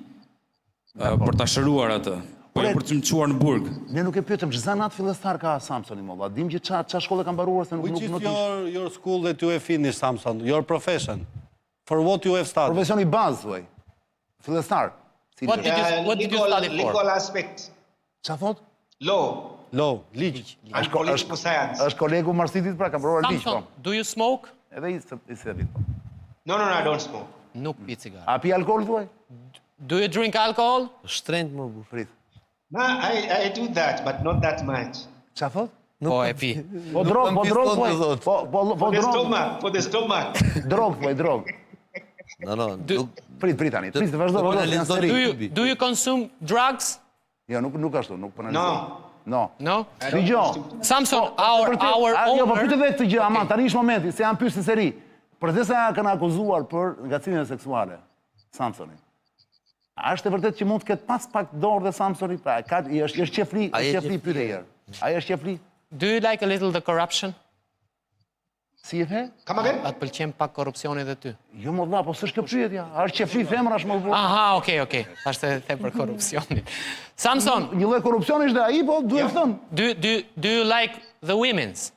ë, për ta shëruar atë, po jo Ore- për të më çuar në burg. Ne nuk e pyetëm ç'zanat fillestar ka Samsoni molla. Dim që ça ça shkolle ka mbaruar se nuk Which nuk is nuk your, your school that you have finished, Samson? Your profession? For what you have studied? Profesioni bazë thuaj. Fillestar. Cili What është? did you- what did you legal, study for? legal aspect, Qa thot? law, Law, ligj. and political science. Është kolegu Marsitit pra ka mbaruar ligj po. Samson, do you smoke? Edhe i i se vit po. No, no, no, I don't smoke. Nuk pi cigare. A pi alkool thuaj? Do you drink alcohol? Shtrenjt më burr. Prit. No, I, I do that, but not that much. Qa thot? Po e pi. Po drog, po kam drog piston thuaj. të thot. Po po po For the drog. stomach, for the stomach. Drog thuaj, drog. No, no, nuk Prit, prit tani. Prit, vazhdo, po vazhdo, janë analizon seri. Do you do you consume drugs? Jo, nuk nuk ashtu, nuk po No. No. No. Dëgjoj. Samson, our Vërtet, our a, Jo, po owner. pyet edhe këtë gjë, aman, tani është momenti, se janë pyesin seri. Për se sa kanë akuzuar për ngacmime seksuale Samsoni. A është e vërtet që mund të ketë pas pak dorë dhe Samsoni? Pra, ka i është është qefli, Ai është është qefli pyetje herë. Ai është qefli? Do you like a little the corruption? Si i the? Come again? A të pëlqen pak korrupsioni dhe ty? Jo më vlla, po s'është kjo pyetja. A është qefli femrash më burrë? Aha, okay, okay. Tash e the për korrupsionin. Samson, Një lloj korrupsioni është dhe ai, po duhet thënë. do do do you like the women's?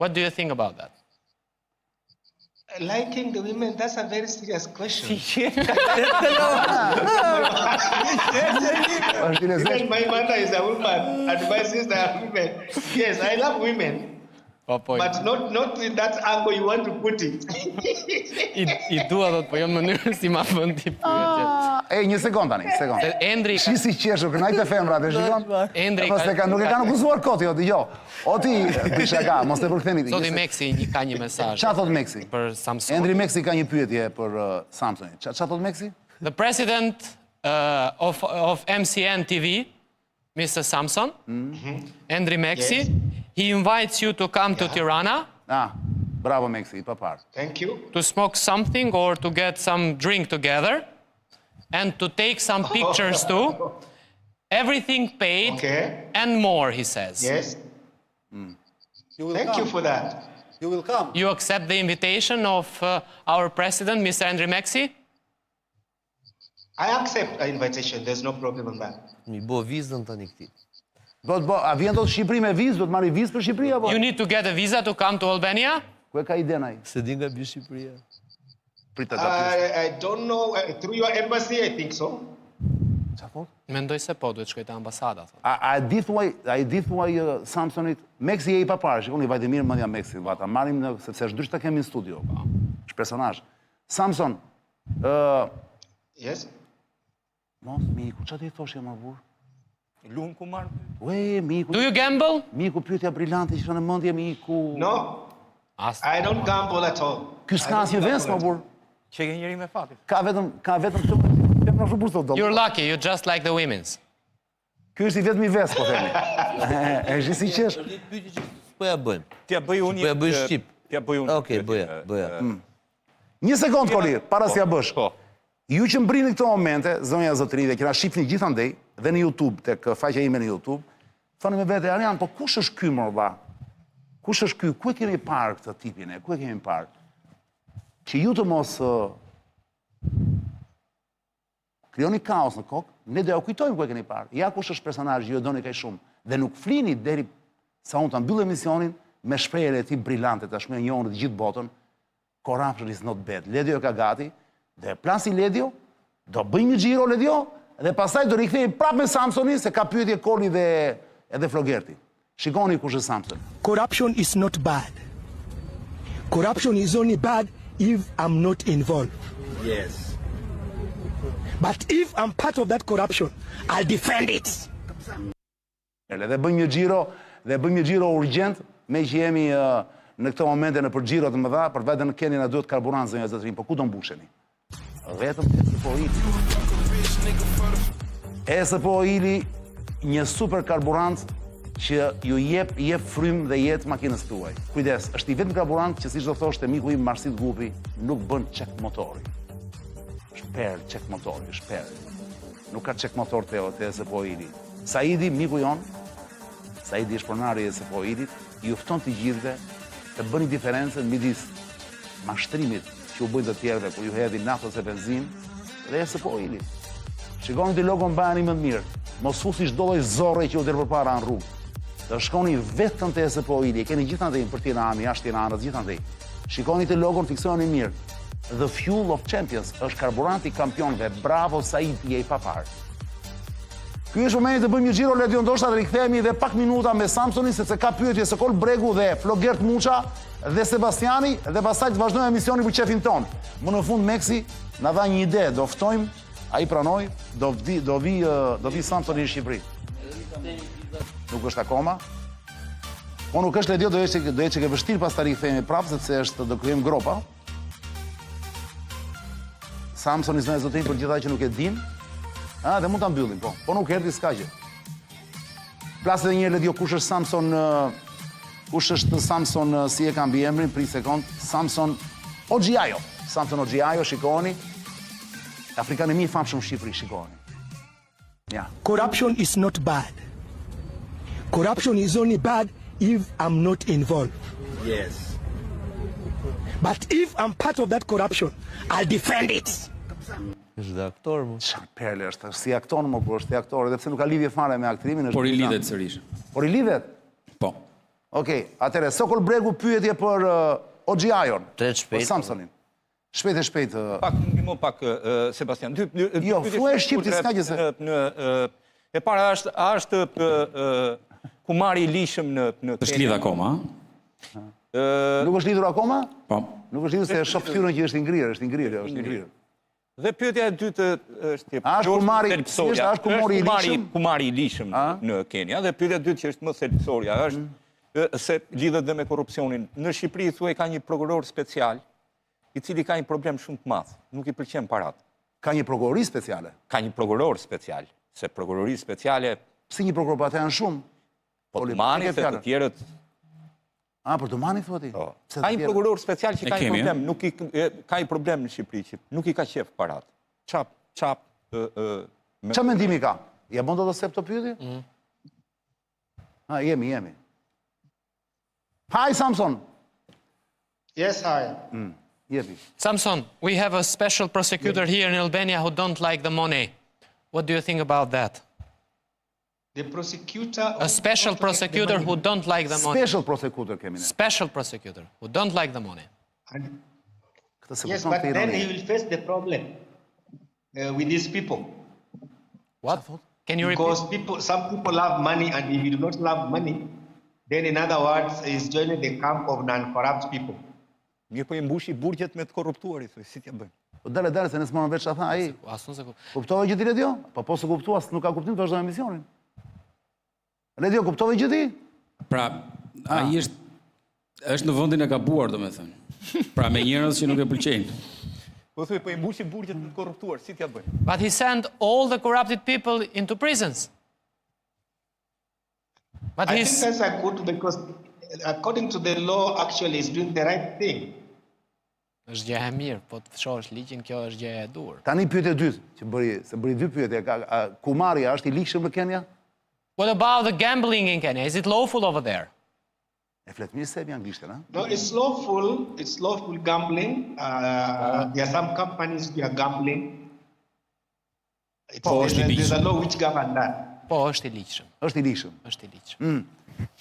What do you think about that? Liking the women, that's a very serious question. Është i lezetshëm. Even my mother is a woman and my sister are women. Yes, I love women, Po, po. but not not in that angle you want to put it. I, i dua thot, po jo në mënyrën si ma vën ti pyetje. E, një sekond tani, sekond. Se Endri Shi si qeshur, kënaq të femrat, e shikon? Endri Po se ka nuk e kanë akuzuar kot, jo, dëgjoj. O ti, bëj shaka, mos e përktheni. Zoti Meksi një ka një mesazh. Qa thot Meksi? Për Samson. Endri Meksi ka një pyetje për uh, Samsonin. Qa, qa thot Meksi? The president uh, of of MCN TV, Mr. Samson, Endri Meksi, Yes. he invites you to come to Tirana Ah, bravo Meksi, i papar. Thank you. to smoke something or to get some drink together and to take some pictures too. Everything paid Okay. and more, he says. Yes. You will Thank come. you for that. You will come. You accept the invitation of uh, our president, Mr. Endri Meksi? I accept the invitation. There's no problem on that. Mi bo vizën tani këtij. Do të bo, a vjen do të Shqipëri me vizë, do të marri vizë për Shqipëri apo? You need to get a visa to come to Albania? Ku e ka iden ai? Se di nga bi Shqipëria. Pritet ta pyes. I, I don't know. Uh, through your embassy, I think so. Qa thot? Mendoj se po, duhet shkoj te ambasada, thotë. A, a e di thuaj, a i di thuaj uh, Samsonit, Meksi je i paparë, shikoni vajti mirë mendja Meksit, va ta marrim në sepse është ndryshe ta kemi në studio. Po. Është personazh. Samson, ë Yes. mos miku, çfarë do i thoshje më burr? Lum ku marr. Ue, miku, Do you gamble? miku pyetja brillante që isha në mendje miku. No, As. I don't gamble at all. Ky s'ka asnjë ves më burr. Që ke njeri me fatin. Ka vetëm ka vetëm këtë femra shumë burr thotë. do. You're lucky, you just like the women's. Ky është i vetmi ves, po themi. E shi si qesh. Është një pyetje që s'po ja bëjmë. T'ja bëj unë. Po ja bëj shqip. T'ja bëj unë. Okej, bëja, bëja. Një sekond Koli, para se ja bësh. Po. Ju që mbrini këto momente, zonja e zotëri, dhe që na shihni gjithandej dhe në YouTube, tek faqja ime në YouTube, thoni me vete, Arjan, po kush është ky mor vlla? Kush është ky? Ku e kemi parë këtë tipin e? Ku e kemi parë? Që ju të mos ë, krijoni kaos në kokë, ne do ja u kujtojmë ku e keni parë. Ja kush është personazhi që ju e doni kaq shumë dhe nuk flini deri sa unë ta mbyll emisionin me shprehjen e tij brillante tashmë e njohur në të gjithë botën, corruption is not bad. Ledio e ka gati, do e plasi Ledio, do bëjmë një xhiro Ledio dhe pastaj do rikthehemi prapë me Samsonin se ka pyetje Koli dhe edhe Flogerti. Shikoni kush është Samson. Corruption is not bad. Corruption is only bad if I'm not involved. Yes. But if I'm part of that corruption, I'll defend it. Dhe bëjmë një xhiro, dhe bëjmë një xhiro urgjent, me që jemi ë, në këto momente në për xhiro të mëdha, për vetëm në Keni na duhet karburant zonja zotërinj, po ku do mbusheni? Vetëm te SPO Oili. SPO Oili një super karburant që ju jep jep frym dhe jetë makinës tuaj. Kujdes, është i vetmi karburant që siç do thoshte miku im Marsit Gupi, nuk bën çek motori. Është perl çek motori, është perl. Nuk ka çek motor te te SPO Oili. Saidi, miku jon, Saidi është pronari i SPO Oilit, ju fton të gjithëve të bëni diferencën midis mashtrimit që u bëjnë të tjerëve kur ju hedhin naftë ose benzin dhe SPO Oilit. Shikoni të logon mbajeni më të mirë. Mos fusni çdo lloj zorre që ju del përpara në rrugë. Të shkoni vetëm te SPO Oili, e keni gjithandej për Tiranë, jashtë Tiranës, gjithandej. Shikoni të logon, fiksojeni mirë. The Fuel of Champions është karburanti i kampionëve. Bravo Said, je i paparë. Ky është momenti të bëjmë një xhiro Ledio ndoshta dhe rikthehemi edhe pak minuta me Samsonin sepse ka pyetje Sokol Bregu dhe Flogert Muça dhe Sebastiani dhe pastaj të vazhdojmë emisionin për qefin ton. Më në fund Meksi na dha një ide, do ftojmë, ai pranoi, do vi do vi ë, do vi Samsoni në Shqipëri. Nuk është akoma. Po nuk është Ledio, do jetë do jetë çik e vështirë pastaj rikthehemi prapë sepse është do krijojmë gropa. Samsoni zonja zotërinj për gjitha që nuk e din. A, dhe mund ta mbyllim, po. Po nuk erdhi s'ka gjë. Plas edhe një herë Ledio, kush është Samson ë, kush është Samson ë, si e ka mbiemrin, prit sekond, Samson Oxhiajo. Samson Oxhiajo, shikoni. Afrikani më i famshëm në Shqipëri, shikoni. Ja. Corruption is not bad. Corruption is only bad if I'm not involved. Yes. But if I'm part of that corruption, I'll defend it. Është dhe aktor, mo. Çfarë perle është, është si aktor më po është si aktor, edhe pse nuk ka lidhje fare me aktrimin, është Por i britant. lidhet sërish. Por i lidhet. Po. Okej, atëre Sokol Bregu pyetje për uh, Oxhiajon. Tret shpejt. Për Samsonin. Shpejt e shpejt. Uh, Pak ndihmo pak ë, Sebastian. Dy, dy, dy Jo, pyetje thuaj shumë shqip, ti shkurtre, s'ka gjë se- Në, në ë, e para është a është ë, ë, kumari i lishëm në në Është lidh akoma, a? nuk është lidhur akoma? Po. Nuk është lidhur se e shoh fytyrën që është i ngrirë, është i ngrirë, jo, është i ngrirë. Dhe pyetja e dytë është A është kjo kumari- thelbësorja. si është, a është kumari i lishëm? Kumari i lishëm në Kenya dhe pyetja e dytë që është më thelbësorja është Mm. ë, se lidhet dhe me korrupsionin. Në Shqipëri thuaj ka një prokuror special i cili ka një problem shumë të madh, nuk i pëlqen parat. Ka një prokurori speciale. Ka një prokuror special, se prokurori speciale Pse një prokuror pa ata janë shumë? po Oli, të mani e ke se të fjalën. tjerët A, për Dumani thua ti? Po. Pse Ka të një tjerët? prokuror special që E ka një kemi, problem, nuk i e, ka një problem në Shqipëri që nuk i ka qef parat. Çap, çap ë ë me- Qa mendimi ka? Ja bën do të sep të pyetje? Mm. Ha, jemi, jemi. Hi Samson. Yes, hi. Jepi. Samson, we have a special prosecutor here in Albania who don't like the money. What do you think about that? The prosecutor. A special prosecutor who don't like the money. Special prosecutor kemi ne. Special prosecutor who don't like the money. And, Këtë se yes, kupton but këtë then ironi. he will face the problem uh, with these people. What? Can you repeat? Because people, some people love money, and if you do not love money, then in other words, he's joining the camp of non-corrupt people. Mirë po i mbushi burgjet me të korruptuarit, thuaj, si t'ja bëjmë? Po dale dale se ne s'morëm veç çfarë tha ai. As unë se ku- Kuptove gjë ti Ledio? Po po s'u kuptua, nuk ka kuptim të vazhdojmë emisionin. Ledio, kuptove gjë ti? Pra, ai është është në vendin e gabuar, domethënë. Pra me njerëz që nuk e pëlqejnë. Po thuaj, po i mbushi burgjet me të korruptuar, si t'ja bëjmë? But he sent all the corrupted people into prisons. But I think he's that's a good because according to the law, actually, he's doing the right thing. është gjë e mirë, po të shohësh ligjin, kjo është gjë e duhur. Tani pyetja e dytë që bëri, se bëri dy pyetje, ka, a, kumari a është i ligjshëm në Kenya? What about the gambling in Kenya? Is it lawful over there? E flet mirë sebi anglishtën, a? No, it's lawful. It's lawful gambling. Uh, there are some companies who are gambling. It's, Po, there's, është i a, there's a ligjshëm. law which governs that. Po, është i ligjshëm. Është i ligjshëm. Është i ligjshëm.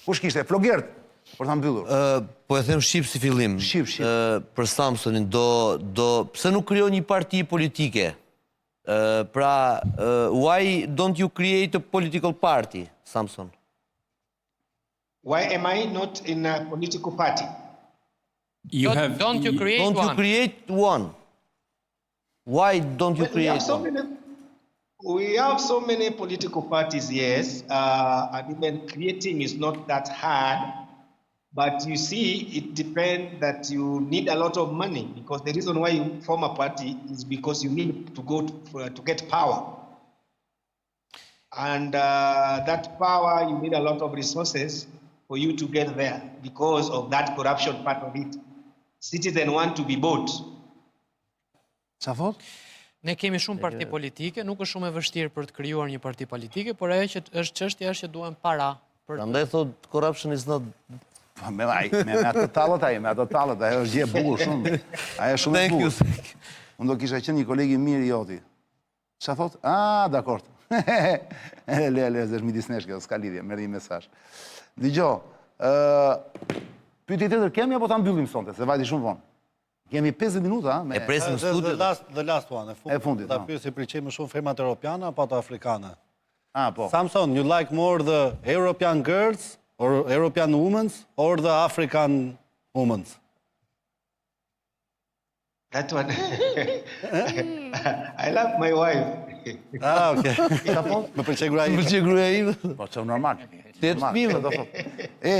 Kush kishte Flogert për ta mbyllur. Ë, po e them shqip si fillim. Shqip, shqip. Ë, për Samsonin do do pse nuk krijon një parti politike? Ë, pra, ë, why don't you create a political party, Samson? Why am I not in a political party? You Don't, have don't you create Don't you one? create one? Why don't you Well, we have create so one? many. We have so many political parties, yes, uh, and even creating is not that hard. But you see, it depends that you need a lot of money because the reason why you form a party is because you need to go to, uh, to get power. And uh, that power, you need a lot of resources for you to get there because of that corruption part of it. Citizens want to be bought. Çfarë thot? Ne kemi shumë parti politike, nuk është shumë e vështirë për të krijuar një parti politike, por ajo që është çështja është që duhen para për Prandaj thot corruption is not Po me ai, me, me atë tallët ai, me atë tallët, ajo është gjë e bukur shumë. Ajo është shumë e Thank you. bukur. Thank you. Unë do kisha qenë një koleg i mirë i joti. Çfarë thot? Ah, dakord. le, le, është midis nesh kjo, s'ka lidhje, merr një mesazh. Dëgjo, ë pyetje tjetër kemi apo ta mbyllim sonte, se vajti shumë vonë. Kemi 50 minuta me E presim në The, the studio. last, the last one, e fundit. E fundit, Ta po. pyes si pëlqej më shumë femrat europiane apo ato afrikane? Ah, po. Samson, you like more the European girls or European women or the African women? That one. I love my wife. Ah, okay. Më pëlqen gruaja Më ime. pëlqen gruaja ime. Po, që normal. Tetë Normal, fëmijë. çfarë do thot. E,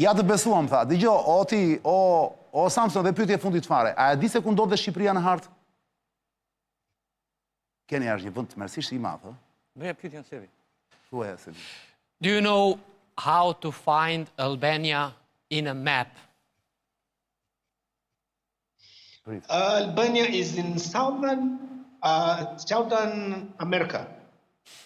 ja të besuam, tha. Dëgjo, o ti, o, o Samson, dhe pyetje e fundit fare. A e di se ku ndodhet Shqipëria në hartë? Kenia është një vend tmerrësisht i madh, ë? Bëja pyetjen Sevi. Thuaja se di. Do you know how to find Albania in a map? Uh, Albania is in southern, uh, southern America.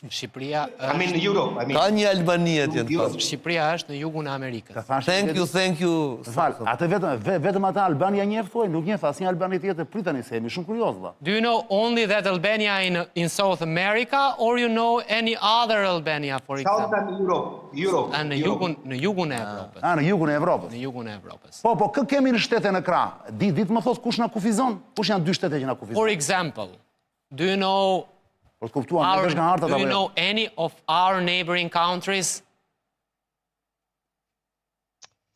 Shqipëria I mean është Europe. I mean Ka një Albani atje në Europe. fakt. Shqipëria është në jugun e Amerikës. Të thash Thank you, thank you. Të fal, atë vetëm ve, vetëm ata Albania njeh thuaj, nuk njeh asnjë Albani tjetër. Pritani se jemi shumë kurioz valla. Do you know only that Albania in in South America or you know any other Albania for example? Southern Europe. Europe. A, në Europe. jugun në jugun e Evropës. A në jugun e Evropës. Në jugun e Evropës. Po, po, kë kemi në shtete në krah? Di, di të më thot kush na kufizon? Kush janë dy shtete që na kufizon? For example, do you know Po të kuptuam, our, ne vesh nga hartat do apo you jo? know any of our neighboring countries?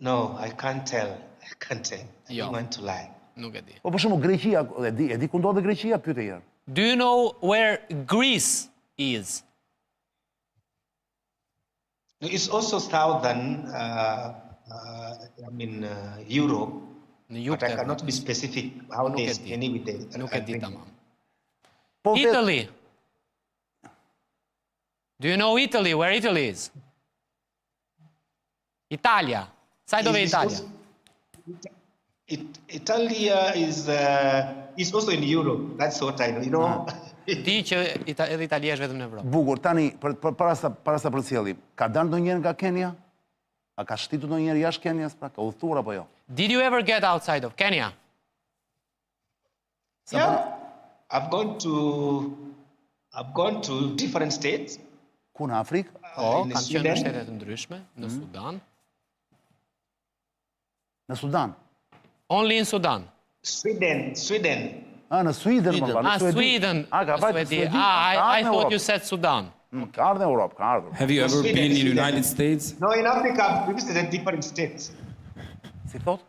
No, I can't tell. I can't tell. I Jo. don't want to lie. Nuk e di. Po për shembull Greqia, e di, e di ku ndodhet Greqia, pyete një herë. Do you know where Greece is? No, it's also southern. Uh, uh, I mean uh, Europe. Në jug But I të cannot Evropës. be specific how Nuk e they di. any with the Nuk e di tamam. Po vet- Italy. Do you know Italy? Where Italy is? Italia. Sa i dove Is- is Italia? also- It, Italia is uh, is also in Europe. That's what I know. You know. Di që Ita edhe Italia është vetëm në Evropë. Bukur, tani për, për, para sa para sa përcjellim, ka dalë ndonjëherë nga Kenya? A ka shtitur ndonjëherë jashtë Kenyas, pra ka udhëtuar apo jo? Did you ever get outside of Kenya? yeah. I've gone to I've gone to different states. Ku në Afrikë? Po, in kam qenë në Sweden. shtete të ndryshme, në Sudan. Në Sudan. Only in Sudan. Sweden, Sweden. A, në Sweden, më valla, Ah, në Suedi. Sweden. A, ka vajtë në Suedi. Suedi. Ah, I, ka I ardhur në thought Europë. you said Sudan. Mm, Ka ardhur në Europë, ka ardhur. Have you ever Sweden, been in Sweden. United States? No, in Africa, I've visited different states. Si thot?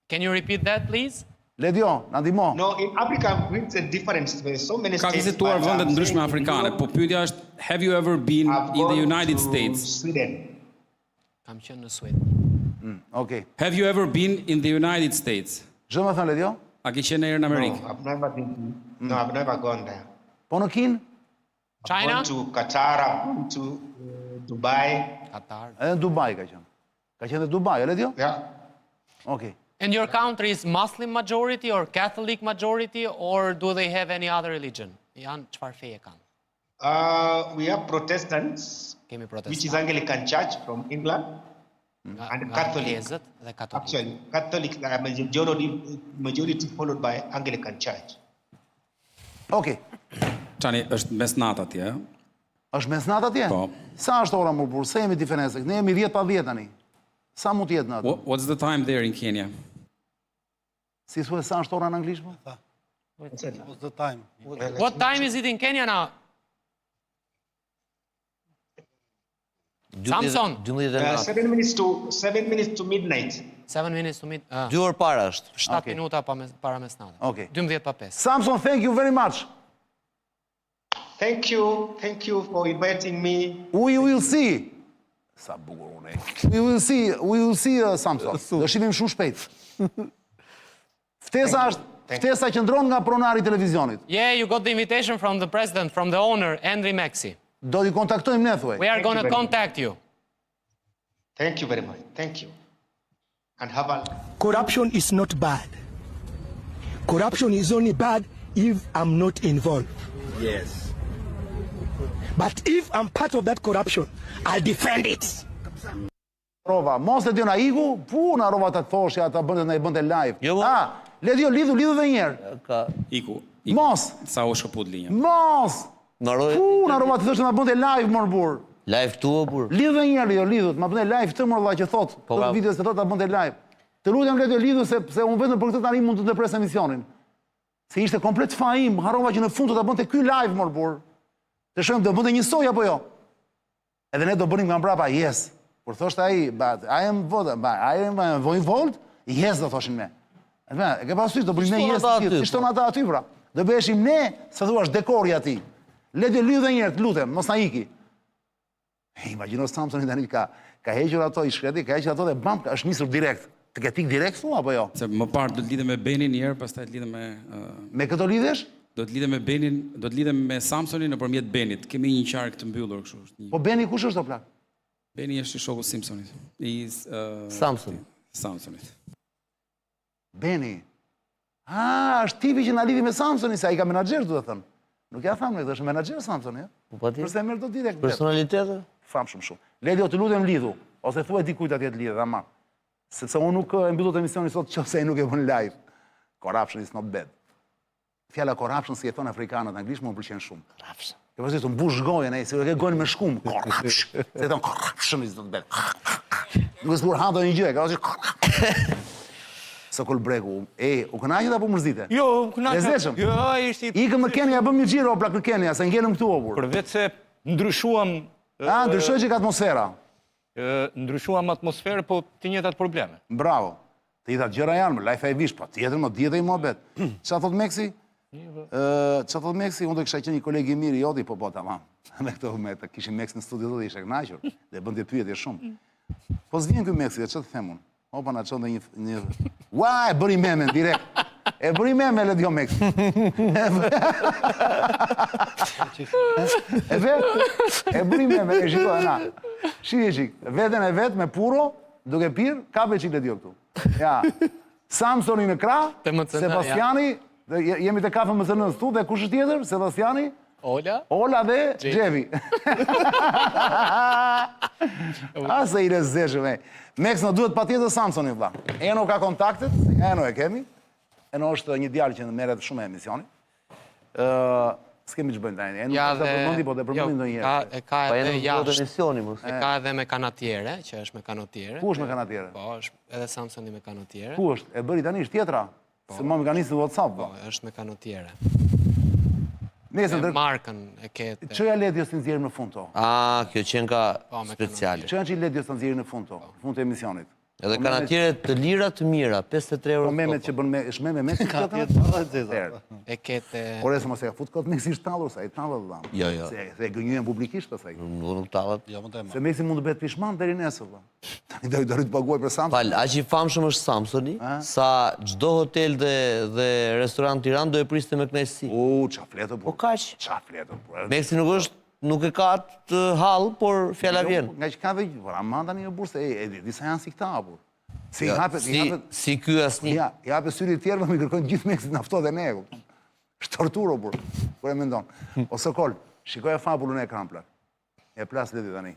Can you repeat that, please? Ledio, na ndihmo. No, in Africa, I've visited different there's so many Ka states. vizituar but vende I'm të ndryshme saying in afrikane, Europe, po pyetja është have you ever been I've in the gone United to States? Sweden. Kam qenë në Suedi. Okej. Have you ever been in the United States? Ç'do më thënë Ledio? A ke qenë ndonjëherë në No, Amerikë? I've never been. To, no, I've never gone there. Po në Kinë? I've China? gone to Qatar. I've gone to uh, Dubai. Qatar. Edhe në Dubai ka qenë. Ka qenë në Dubai, e Ledio? Yeah. Okej. And your country is Muslim majority or Catholic majority or do they have any other religion? Janë çfarë feje kanë? Uh, we have Protestants, Kemi which is protestant, Anglican Church from England, nga, and nga Catholic. anglezët dhe katolikët. Actually, Catholics are majority, majority followed by Anglican Church. Okej. Tani është mesnat atje, ë? Është mesnat atje? Po. Sa është ora më burr? Se jemi diferencë? Ne jemi 10 pa 10 tani. Sa mund të jetë në atë? What, what's the time there in Kenya? Si thua sa është ora në anglisht? po? What's the time? What time is it in Kenya now? Samson. 12 e Uh, natë. seven minutes to seven minutes to midnight. 7 minutes to mid, uh, Dy orë para është. 7 Okej. minuta pa mes, para mesnate. Okej. 12 pa 5. Samson, thank you very much. Thank you, thank you for inviting me. We will see. Sa bukur unë. e. We will see, we will see uh, Samson. Do shihemi shumë shpejt. Ftesa është ftesa qëndron nga pronari i televizionit. Yeah, you got the invitation from the president, from the owner, Andri Maxi. Do t'i kontaktojmë ne thuaj. We are Thank you going to very much. contact you. Thank you very much. Thank you. And have a Corruption is not bad. Corruption is only bad if I'm not involved. Yes. But if I'm part of that corruption, I'll defend it. Rova, mos Ledio na iku, pu na rova ta thoshja, ta bënte na i bënte live. Jo, mo. Ah, Ledio lidhu, lidhu edhe një herë. Ka Iku. iku. Mos, Sa u shkëput linja. mos. Mbaroi. Pu na rova të thoshte na bënte live mor burr. Live këtu o burr. Lidhu edhe një herë, Ledio, lidhu, ma bënte live këtë mor vlla që thot, Po, këtë pra. video se thot ta bënte live. Të lutem Ledio lidhu se se unë vetëm për këtë tani mund të ndërpres emisionin. Se ishte komplet fajim, harrova që në fund do ta bënte ky live mor burr. Të shohim do bënte njësoj apo jo. Edhe ne do bënim nga mbrapa, yes. Kur thoshte ai, but I am vote, but I am uh, involved, yes do thoshin ne. E me, e ke parasysh do bënim ne shton yes, ata të gjithë, aty, si shton po. ata aty pra. Do bëheshim ne, se thua është dekori aty. Ledio lidh edhe një herë, të lutem, mos na iki. E, imagjino Samsoni tani ka ka hequr ato i shkreti, ka hequr ato dhe bam, ka, është nisur direkt. Të ke tik direkt thua apo jo? Se më parë do të lidhem me Benin një herë, pastaj të lidhem me ë, Me këto lidhesh? do të lidhem me Benin, do të lidhem me Samsonin nëpërmjet Benit. Kemi një qark të mbyllur kështu. është Një... Po Beni kush është o plak? Beni është i shoku Simpsonit. I ë, Samson. Samsonit. Beni. Ah, është tipi që na lidhi me Samsonin, se ai ka menaxher, do të thënë. Nuk ja thamë, është menaxher Samsoni, ë? Po patjetër. Përse merr do direkt. Personalitete? Famshëm shumë. Ledio, të lutem lidhu, ose thuaj dikujt atje të lidhet, ama. Sepse unë nuk e mbyll dot emisionin sot qofse ai nuk e bën live. Corruption is not bad. Fjala corruption si e thon afrikanët në anglisht më pëlqen shumë. Corruption. Ke parasysh të mbush gojën ai, si e ke gojën me shkum, corruption. Se thon corruption is not bad. Nuk e sikur ha ndonjë gjë, ka parasysh. Sokol Bregu, e, u kënaqët apo mërzite? Jo, u kënaqa. Lezetshëm. Jo, ai ishte i Ikëm në Kenya, bëm një xhiro o plak në Kenya, se ngelëm këtu o burr. Përveç se ndryshuam A, ndryshoi çik atmosfera. Ndryshuam atmosferë, po të njëjtat probleme. Bravo. Të njëjtat gjëra janë, më lajfa e vish, po tjetër më dihet ai muhabet. Ça thot Meksi? Ë, ça thot Meksi? Unë do kisha qenë një koleg i mirë i joti, po po tamam. Me këto me të kishim Meks në studio do të ishe kënaqur. Dhe bënte pyetje shumë. Po s'vjen ky Meksi, ç'a të them unë? Opa na çon një një Ua, e bëri memen direkt. E bëri meme Ledio Meksi. E vet, e bëri meme, e shiko na. Shih çik, veten e vet me puro, duke pirë, kape çik Ledio këtu. Ja. Samsoni në krah, Sebastiani, jemi te kafe MCN këtu dhe kush është tjetër? Sebastiani? Ola? Ola dhe Xhevi. A sa i lezetshëm e. Meks na duhet patjetër Samsoni vëlla. Eno ka kontaktet, Eno e kemi. Eno është një djalë që merret shumë me emisionin. Ë, s'kemi ç'bëjmë tani. Eno ja, dhe... përmendi, po dhe përmendi jo, ndonjëherë. Ka, e ka po edhe jashtë. Emisioni, mos. E ka edhe me kanatiere, që është me kanatiere. Ku është me kanatiere? Po, është edhe Samsoni me kanatiere. Ku është? E bëri tani, është tjetra. Po. Se më më ka nisë në WhatsApp, po. Po, është me kanatiere. Nesër ndër... Markën e ke të... Çoja Ledios të nxjerrim në fund to. A, kjo qenka po, speciale. Çoja që Ledios të nxjerrim në fund to, në fund të emisionit. Edhe po, kanatiere të lira të mira, 53 euro. Po memet që bën me, është meme me Ka tjetë të zeza. E ke të... Ore, se mos e ka fut kot Meksi është tallur, sa i tallet vëlla. Jo, jo. Se, se e gënjyen publikisht pastaj. Nuk nuk tallet. Jo, më të Se Meksi mund të bëhet pishman deri nesër vëlla. Tani do do të paguaj për Samson. Fal, aq i famshëm është Samsoni, sa çdo hotel dhe dhe restorant në Tiranë do e priste me kënaqësi. U, ça flet o Po kaq. Ça flet o burrë. Meksi nuk është nuk e ka atë hall, por fjala jo, vjen. Nga që ka dhe, por aman tani o burrë, se e, e, disa janë si këta o burrë. Se i hapet, i hapet, si ky asnjë. Ja, i hapet syri të tjerëve, më kërkojnë gjithë Meksit na fto dhe ne. Është torturë o burrë. Kur e mendon. O Sokol, shikoje fabulën në ekran plak. E plas Ledi tani.